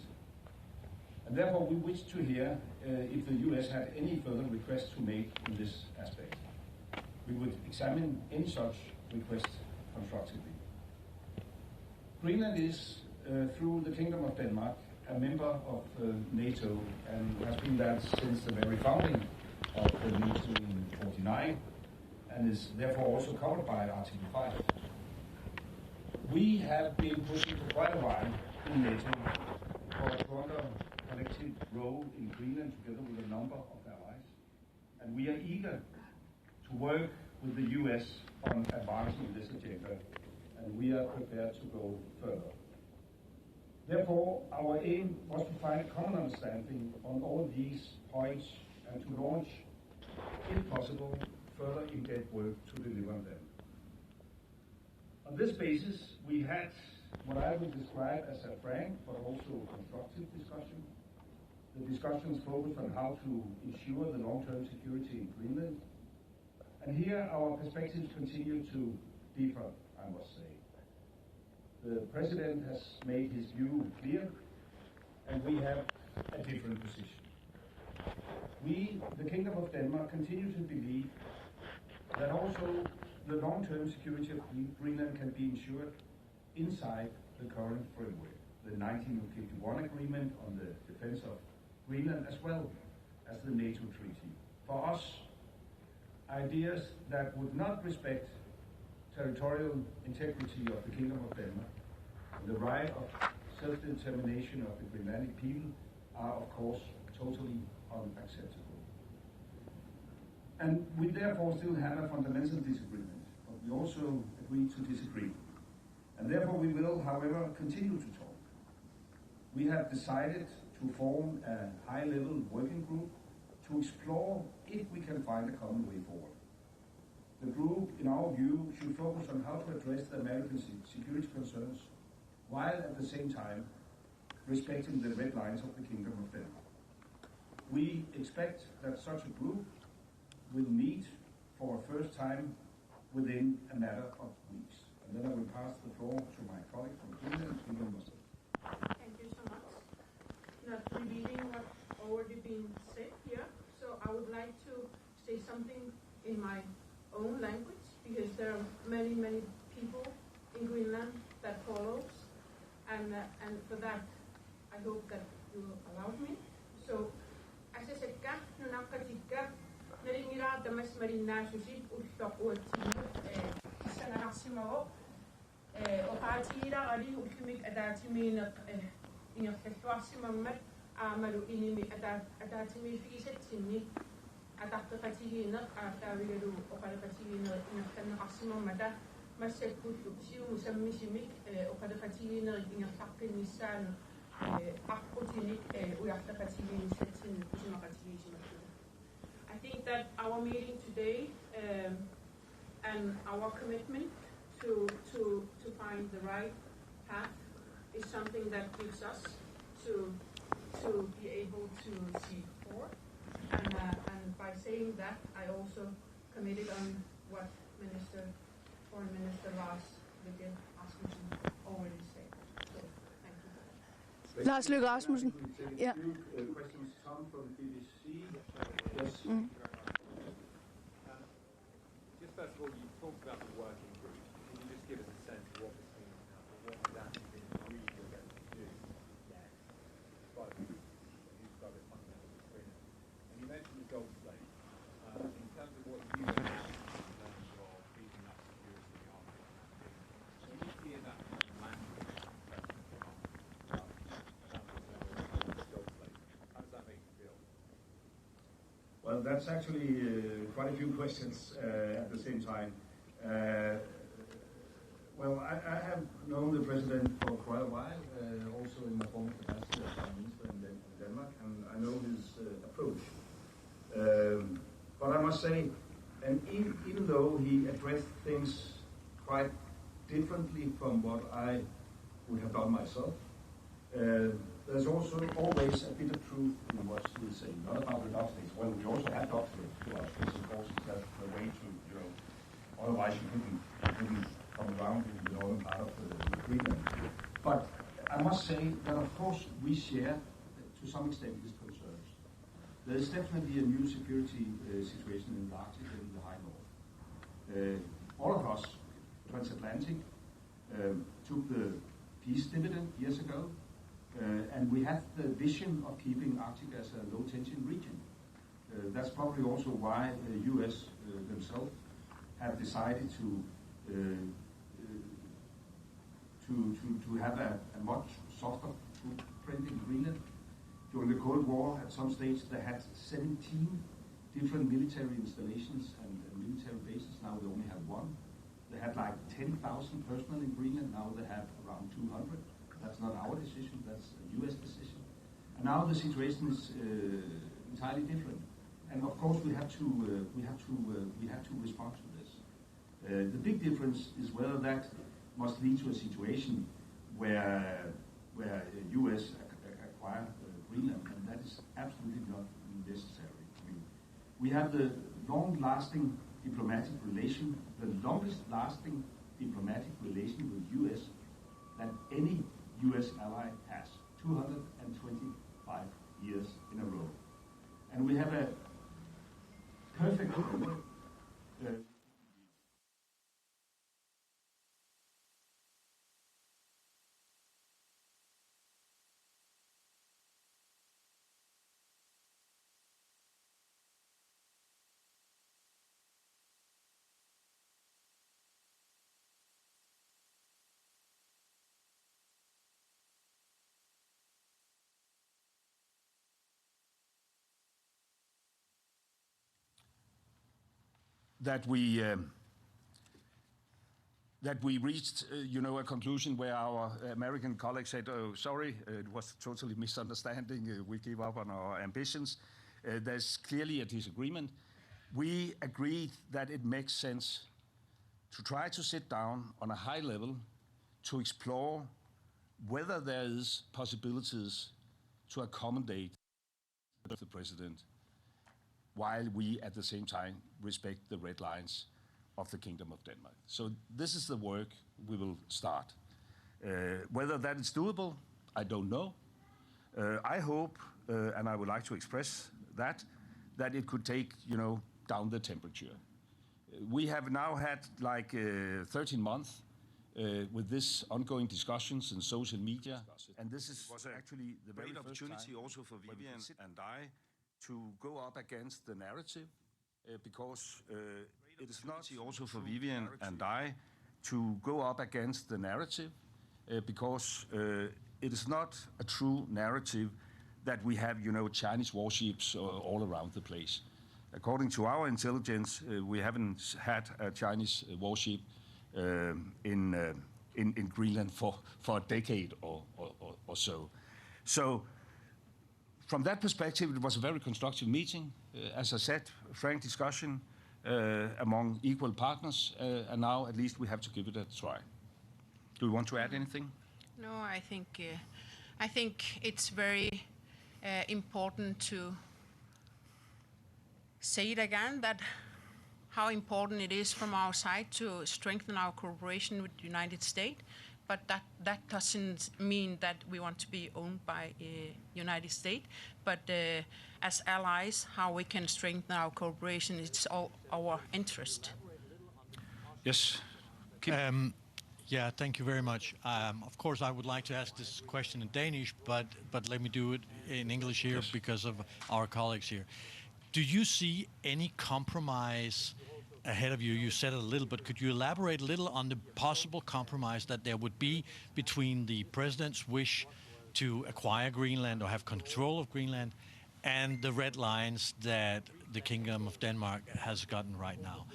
and therefore we wish to hear, uh, if the U S had any further requests to make in this aspect. We would examine any such request constructively. Greenland is, uh, through the Kingdom of Denmark, a member of, uh, NATO and has been that since the very founding of the NATO in forty-nine, and is therefore also covered by Article five. We have been pushing for quite a while in NATO for a stronger collective role in Greenland together with a number of allies, and we are eager to work with the U S on advancing this agenda, and we are prepared to go further. Therefore, our aim was to find a common understanding on all these points and to launch, if possible, further in-depth work to deliver on them. On this basis, we had what I would describe as a frank but also constructive discussion. The discussions focused on how to ensure the long-term security in Greenland. And here our perspectives continue to differ, I must say. The President has made his view clear, and we have a different position. We, the Kingdom of Denmark, continue to believe that also the long-term security of Green-, Greenland can be ensured inside the current framework, the nineteen fifty-one Agreement on the Defense of Greenland, as well as the NATO Treaty. For us, ideas that would not respect territorial integrity of the Kingdom of Denmark and the right of self-determination of the Greenlandic people are, of course, totally unacceptable. And we therefore still have a fundamental disagreement, but we also agree to disagree. And therefore we will, however, continue to talk. We have decided to form a high-level working group to explore if we can find a common way forward. The group, in our view, should focus on how to address the American se- security concerns, while at the same time respecting the red lines of the Kingdom of Denmark. We expect that such a group will meet for a first time within a matter of weeks. And then I will pass the floor to my colleague from Greenland, Ingemar Mosted. Thank you so much. Not repeating what already been said here, so I would like to say something in my own language, because there are many, many people in Greenland that follows, and, uh, and for that, I hope that you will allow me. So, asasakka, nunaqqatikka, nalunngilara tamassi malinnaasusi ulloq uatsinnut, eh, pissanganarsimavoq. Eh, oqaatigilarali ullumikkut ataatsimiinneq, eh, ingerlalluarsimammat aammalu inimi ata-, ataatsimiiffigisatsinni ataqqiqatigiinneq aallaavigalugu oqaloqatigiinnerit ingerlanneqarsimammata massakkullu siumut sammisumik, eh, oqaloqatigiinnerit ingerlaqqinnissaannut, eh, aqqutinik, eh, ujarleqatigiinnissatsinnut isumaqatigiissimapput. I think that our meeting today, um, and our commitment to, to, to find the right path is something that gives us to, to be able to see forward. And, uh, and by saying that, I also committed on what Minister, Foreign Minister Lars Løkke Rasmussen already said. So, thank you. Lars Løkke Rasmussen. Yeah. A few, uh, questions. Tom from B B C. Yes. Mm. Um, just first of all, you talked about the working group. Can you just give us a sense of what this means now? What has actually been agreed you're going to do next? By who? Who's got the fundamental agreement? And you mentioned the Gulf states. Uh, in terms of what you have in terms of beefing up security in the Arctic, when you hear that kind of language from President Trump about the Gulf states, how does that make you feel? Well, that's actually, uh, quite a few questions, uh, at the same time. Uh, well, I, I have known the president for quite a while, uh, also in my former capacity as prime minister in Den- in Denmark, and I know his, uh, approach. Um, but I must say, and even, even though he addressed things quite differently from what I would have done myself, uh, there's also always a bit of truth in what he is saying. Not about the Gulf states. Well, we also have Gulf states to our special forces. That's the way to, you know, otherwise you couldn't, you couldn't come around in the northern part of, uh, Greenland. But I must say that, of course, we share, to some extent, his concerns. There is definitely a new security, uh, situation in the Arctic and in the high north. Uh, all of us, transatlantic, um, took the peace dividend years ago, uh, and we have the vision of keeping Arctic as a low-tension region. Uh, that's probably also why the U S, uh, themselves have decided to, uh, uh, to, to, to have a, a much softer footprint in Greenland. During the Cold War, at some stage, they had seventeen different military installations and, and military bases. Now they only have one. They had, like, ten thousand personnel in Greenland. Now they have around two hundred. That's not our decision. That's a U S decision. And now the situation is, uh, entirely different. And of course, we have to, uh, we have to, uh, we have to respond to this. Uh, the big difference is whether that must lead to a situation where, where the U S ac- ac- acquire, uh, Greenland, and that is absolutely not necessary. I mean, we have the long-lasting diplomatic relation, the longest-lasting diplomatic relation with U S that any U S ally has, two hundred twenty-five years in a row. And we have a perfect, uh, that we, um, that we reached, uh, you know, a conclusion where our American colleagues said, "Oh, sorry, uh, it was a totally misunderstanding. Uh, we give up on our ambitions." Uh, there's clearly a disagreement. We agreed that it makes sense to try to sit down on a high level to explore whether there is possibilities to accommodate the president, while we at the same time respect the red lines of the Kingdom of Denmark. So this is the work we will start. Uh, whether that is doable, I don't know. Uh, I hope, uh, and I would like to express that, that it could take, you know, down the temperature. We have now had, like, uh, thirteen months uh, with this ongoing discussions in social media, and this is actually the very great first opportunity time also for when we Vivian sit and I to go up against the narrative, uh, because, uh, it is not also for Vivian and I to go up against the narrative, uh, because, uh, it is not a true narrative that we have, you know, Chinese warships, uh, all around the place. According to our intelligence, uh, we haven't had a Chinese, uh, warship, um, in, uh, in, in Greenland for, for a decade or, or, or, or so. So from that perspective, it was a very constructive meeting. Uh, as I said, frank discussion, uh, among equal partners, uh, and now at least we have to give it a try. Do you want to add anything? No, I think, uh, I think it's very, uh, important to say it again, that how important it is from our side to strengthen our cooperation with the United States, but that, that doesn't mean that we want to be owned by, uh, United States, but, uh, as allies, how we can strengthen our cooperation, it's all our interest. Yes. Um, yeah, thank you very much. Um, of course, I would like to ask this question in Danish, but, but let me do it in English here because of our colleagues here. Do you see any compromise ahead of you? You said it a little, but could you elaborate a little on the possible compromise that there would be between the president's wish to acquire Greenland or have control of Greenland and the red lines that the Kingdom of Denmark has gotten right now?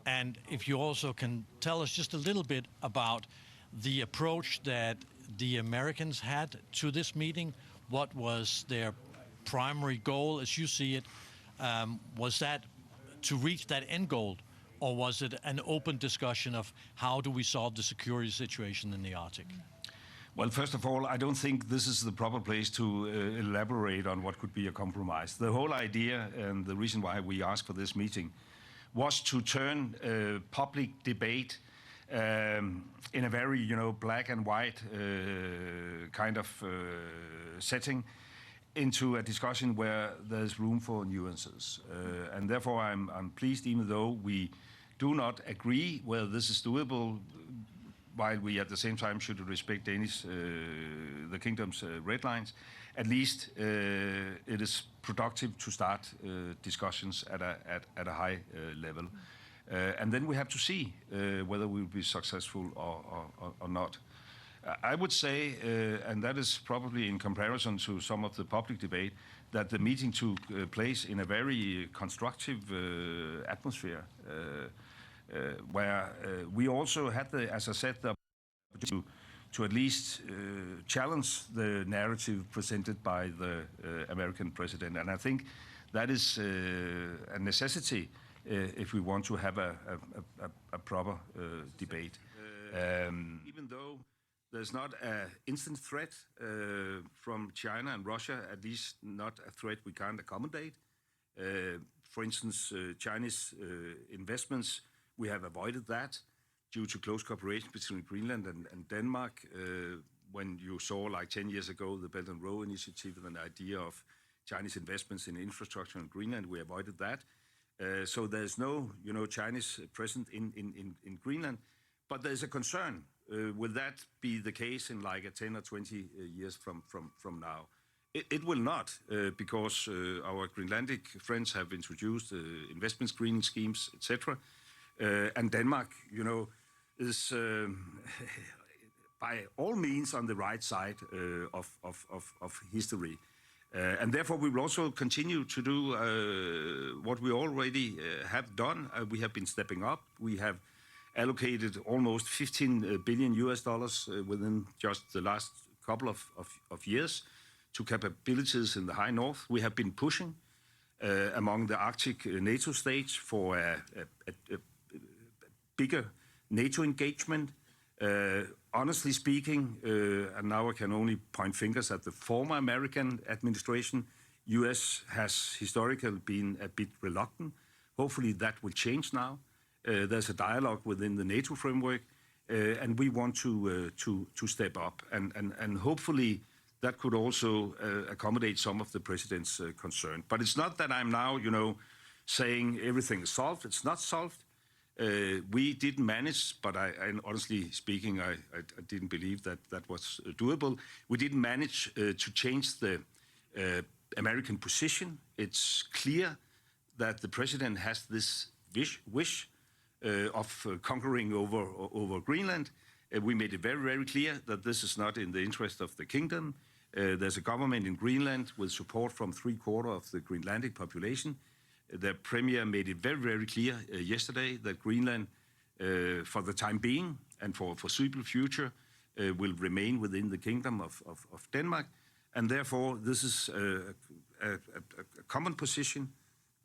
And if you also can tell us just a little bit about the approach that the Americans had to this meeting, what was their primary goal, as you see it? Um, was that to reach that end goal, or was it an open discussion of how do we solve the security situation in the Arctic? Well, first of all, I don't think this is the proper place to, uh, elaborate on what could be a compromise. The whole idea and the reason why we asked for this meeting was to turn, uh, public debate, um, in a very, you know, black and white, uh, kind of, uh, setting into a discussion where there's room for nuances. Uh, and therefore, I'm, I'm pleased, even though we do not agree whether this is doable, while we at the same time should respect Danish, uh, the kingdom's, uh, red lines, at least, uh, it is productive to start, uh, discussions at a, at, at a high, uh, level. Uh, and then we have to see, uh, whether we will be successful or, or, or, or not. Uh, I would say, uh, and that is probably in comparison to some of the public debate, that the meeting took, uh, place in a very constructive, uh, atmosphere, uh, uh, where, uh, we also had the, as I said, the to, to at least, uh, challenge the narrative presented by the, uh, American president. And I think that is, uh, a necessity, uh, if we want to have a, a, a, a proper, uh, debate. Um, even though there's not an instant threat, uh, from China and Russia, at least not a threat we can't accommodate. Uh, for instance, uh, Chinese, uh, investments, we have avoided that due to close cooperation between Greenland and, and Denmark. Uh, when you saw, like, ten years ago, the Belt and Road Initiative and the idea of Chinese investments in infrastructure in Greenland, we avoided that. Uh, so there's no, you know, Chinese present in, in, in, in Greenland. But there's a concern. Uh, will that be the case in, like, a ten or twenty, uh, years from, from, from now? It, it will not, uh, because, uh, our Greenlandic friends have introduced, uh, investment screening schemes, et cetera. Uh, and Denmark, you know, is, um, by all means on the right side, uh, of, of, of, of history. Uh, and therefore, we will also continue to do, uh, what we already, uh, have done. Uh, we have been stepping up. We have allocated almost fifteen billion U S dollars uh, within just the last couple of, of, of years to capabilities in the high north. We have been pushing uh, among the Arctic uh, NATO states for a, a, a, a bigger NATO engagement. Uh, honestly speaking, uh, and now I can only point fingers at the former American administration, U S has historically been a bit reluctant. Hopefully that will change now. Uh, there's a dialogue within the NATO framework, uh, and we want to, uh, to, to step up. And, and, and hopefully that could also uh, accommodate some of the president's uh, concern. But it's not that I'm now, you know, saying everything is solved. It's not solved. Uh, we didn't manage, but I, I honestly speaking, I, I, I didn't believe that that was uh, doable. We didn't manage uh, to change the uh, American position. It's clear that the president has this wish, wish uh, of uh, conquering over, over Greenland. Uh, we made it very, very clear that this is not in the interest of the kingdom. Uh, there's a government in Greenland with support from three quarter of the Greenlandic population. The premier made it very, very clear uh, yesterday that Greenland, uh, for the time being and for foreseeable future, uh, will remain within the kingdom of, of, of Denmark. And therefore, this is a, a, a, a common position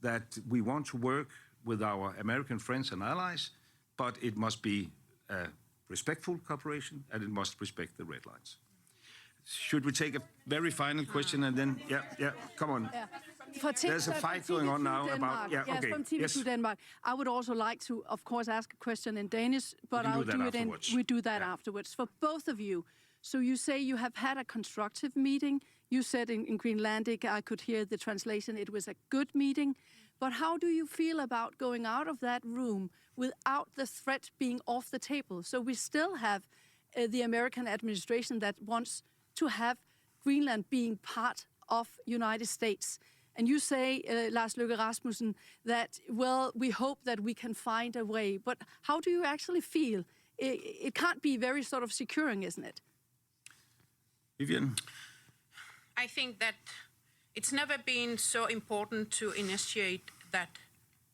that we want to work with our American friends and allies, but it must be a respectful cooperation and it must respect the red lines. Should we take a very final question and then, yeah, yeah, come on. For Team, There's a for fight Team going on Two now Denmark. about, yeah, Yes, okay, from Team yes. Two Denmark. I would also like to, of course, ask a question in Danish, but can do I'll that do it in. Afterwards. We do that Yeah. Afterwards. For both of you, so you say you have had a constructive meeting. You said in, in Greenlandic, I could hear the translation, it was a good meeting. But how do you feel about going out of that room without the threat being off the table? So we still have uh, the American administration that wants to have Greenland being part of United States. And you say, uh, Lars Løkke Rasmussen, that, well, we hope that we can find a way. But how do you actually feel? It, it can't be very sort of securing, isn't it? Vivian? I think that it's never been so important to initiate that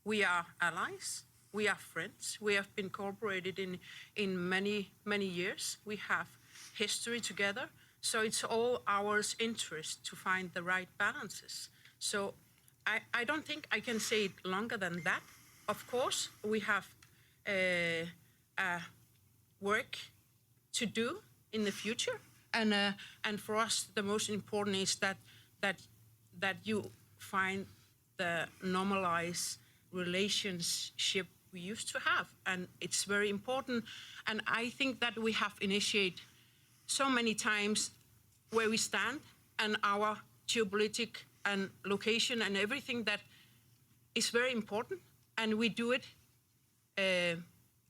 we are allies, we are friends, we have been cooperated in, in many, many years, we have history together, so it's all our interest to find the right balances. So I, I don't think I can say it longer than that. Of course, we have uh, uh, work to do in the future. And uh, and for us, the most important is that that that you find the normalized relationship we used to have, and it's very important. And I think that we have initiated so many times where we stand and our geopolitic and location and everything that is very important, and we do it uh,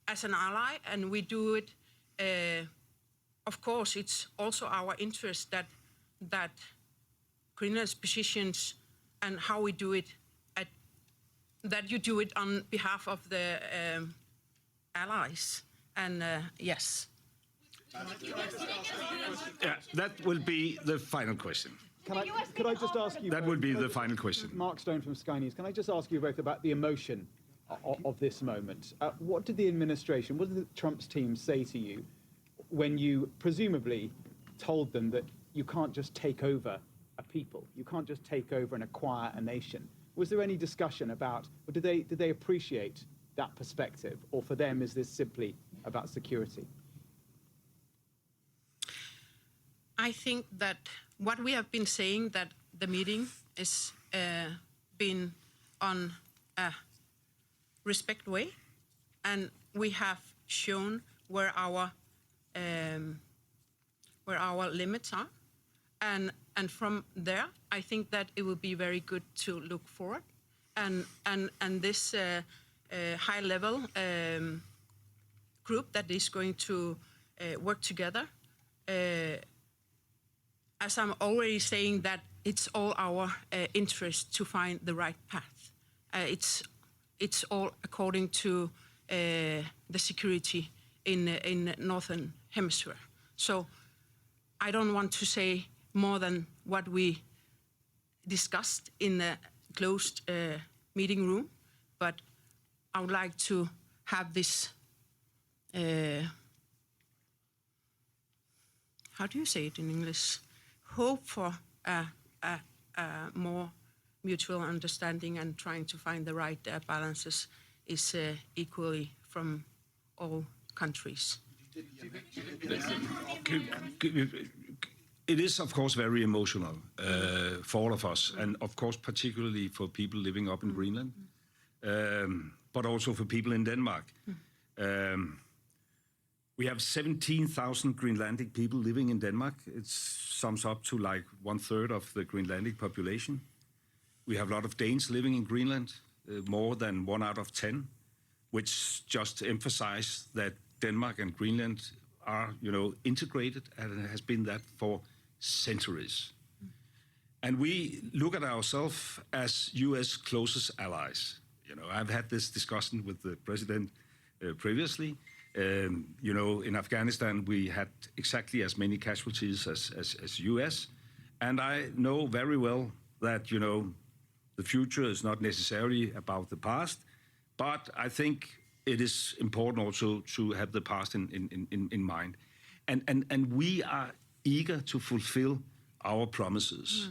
as an ally, and we do it. Uh, of course, it's also our interest that that Greenland's positions and how we do it, at, that you do it on behalf of the um, allies. And uh, yes. Yeah, that will be the final question. Can I, could I just ask you? That both- will be could I the just- final question. Mark Stone from Sky News. Can I just ask you both about the emotion of, of this moment? Uh, what did the administration, what did Trump's team say to you when you presumably told them that you can't just take over a people, you can't just take over and acquire a nation? Was there any discussion about, or did they did they appreciate that perspective, or for them is this simply about security? I think that what we have been saying, that the meeting is uh, been on a respect way, and we have shown where our um, where our limits are, and and from there, I think that it will be very good to look forward, and and and this uh, uh, high level um, group that is going to uh, work together. Uh, as I'm already saying, that it's all our uh, interest to find the right path. Uh, it's it's all according to uh, the security in uh, in northern hemisphere. So I don't want to say more than what we discussed in the closed uh, meeting room, but I would like to have this uh, how do you say it in English? Hope for a, a, a more mutual understanding and trying to find the right uh, balances is uh, equally from all countries. It is, of course, very emotional uh, for all of us, and of course, particularly for people living up in Greenland, um, but also for people in Denmark. Um, we have seventeen thousand Greenlandic people living in Denmark. It sums up to, like, one third of the Greenlandic population. We have a lot of Danes living in Greenland, uh, more than one out of ten, which just emphasize that Denmark and Greenland are, you know, integrated, and it has been that for centuries. And we look at ourselves as U S closest allies. You know, I've had this discussion with the president uh, previously. Um, you know, in Afghanistan, we had exactly as many casualties as, as, as U S. And I know very well that, you know, the future is not necessarily about the past, but I think it is important also to have the past in, in, in, in mind. And, and, and we are eager to fulfill our promises.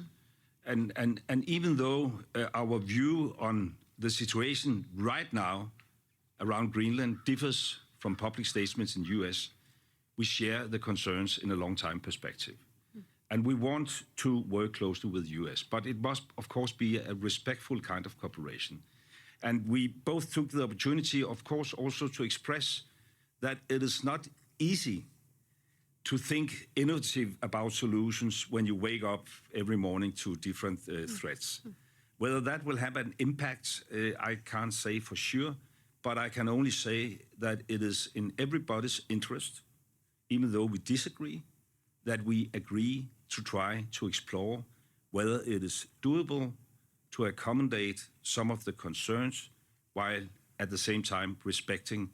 And, and, and even though uh, our view on the situation right now around Greenland differs from public statements in U S, we share the concerns in a long time perspective. And we want to work closely with the U S, but it must, of course, be a respectful kind of cooperation. And we both took the opportunity, of course, also to express that it is not easy to think innovative about solutions when you wake up every morning to different uh, threats. Whether that will have an impact, uh, I can't say for sure, but I can only say that it is in everybody's interest, even though we disagree, that we agree to try to explore whether it is doable to accommodate some of the concerns while at the same time respecting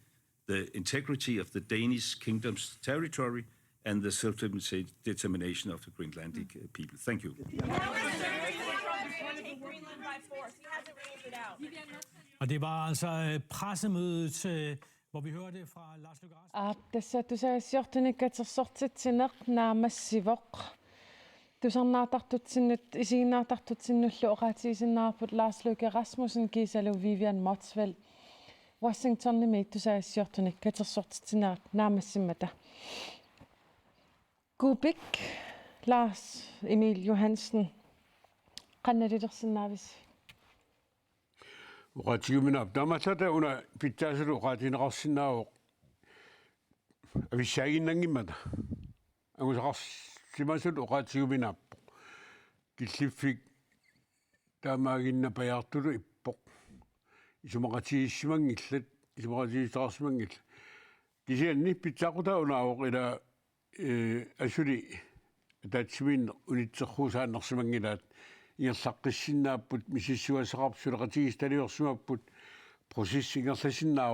the integrity of the Danish kingdom's territory and the self-determination of the Greenlandic uh, people. Thank you. Og det var altså øh, pressemødet, øh, hvor vi hørte fra Lars Løkke Rasmussen. Aap, tassa tusagassiortunik katersortitsineq naammassivoq. Tusarnaartartutsinnut, isiginnaartartutsinnullu oqaatigisinnaavarput Lars Løkke Rasmussen kiisalu Vivian Motzfeldt. Washingtonimi tusagassiortunik katersortitsinerat naammassimmata. Kuupik, Lars Emil Johansen, qanoq nalilersinnaavisi? Oqaatigiuminaappoq. Taamaallaat una pitsaasutut oqaatigineqarsinnaavoq avissaaginnanngimmata. Angusaqarsimasutut oqaatigiuminaappoq. Killiffik taamaaginnaq pajaartutut ippoq. Isumaqatigiissimanngillat, isumaqatigiissutaqarsimanngillat. Kisianni pitsaaqutaa unaavoq ila ee, asuli ataatsimiinneq unitsersuusaannarsimanngilaat, ingerlaqqissinnaapput, misissugassaqarput, suleqatigiissut taliorsimapput, processi ingerlasinnaavoq.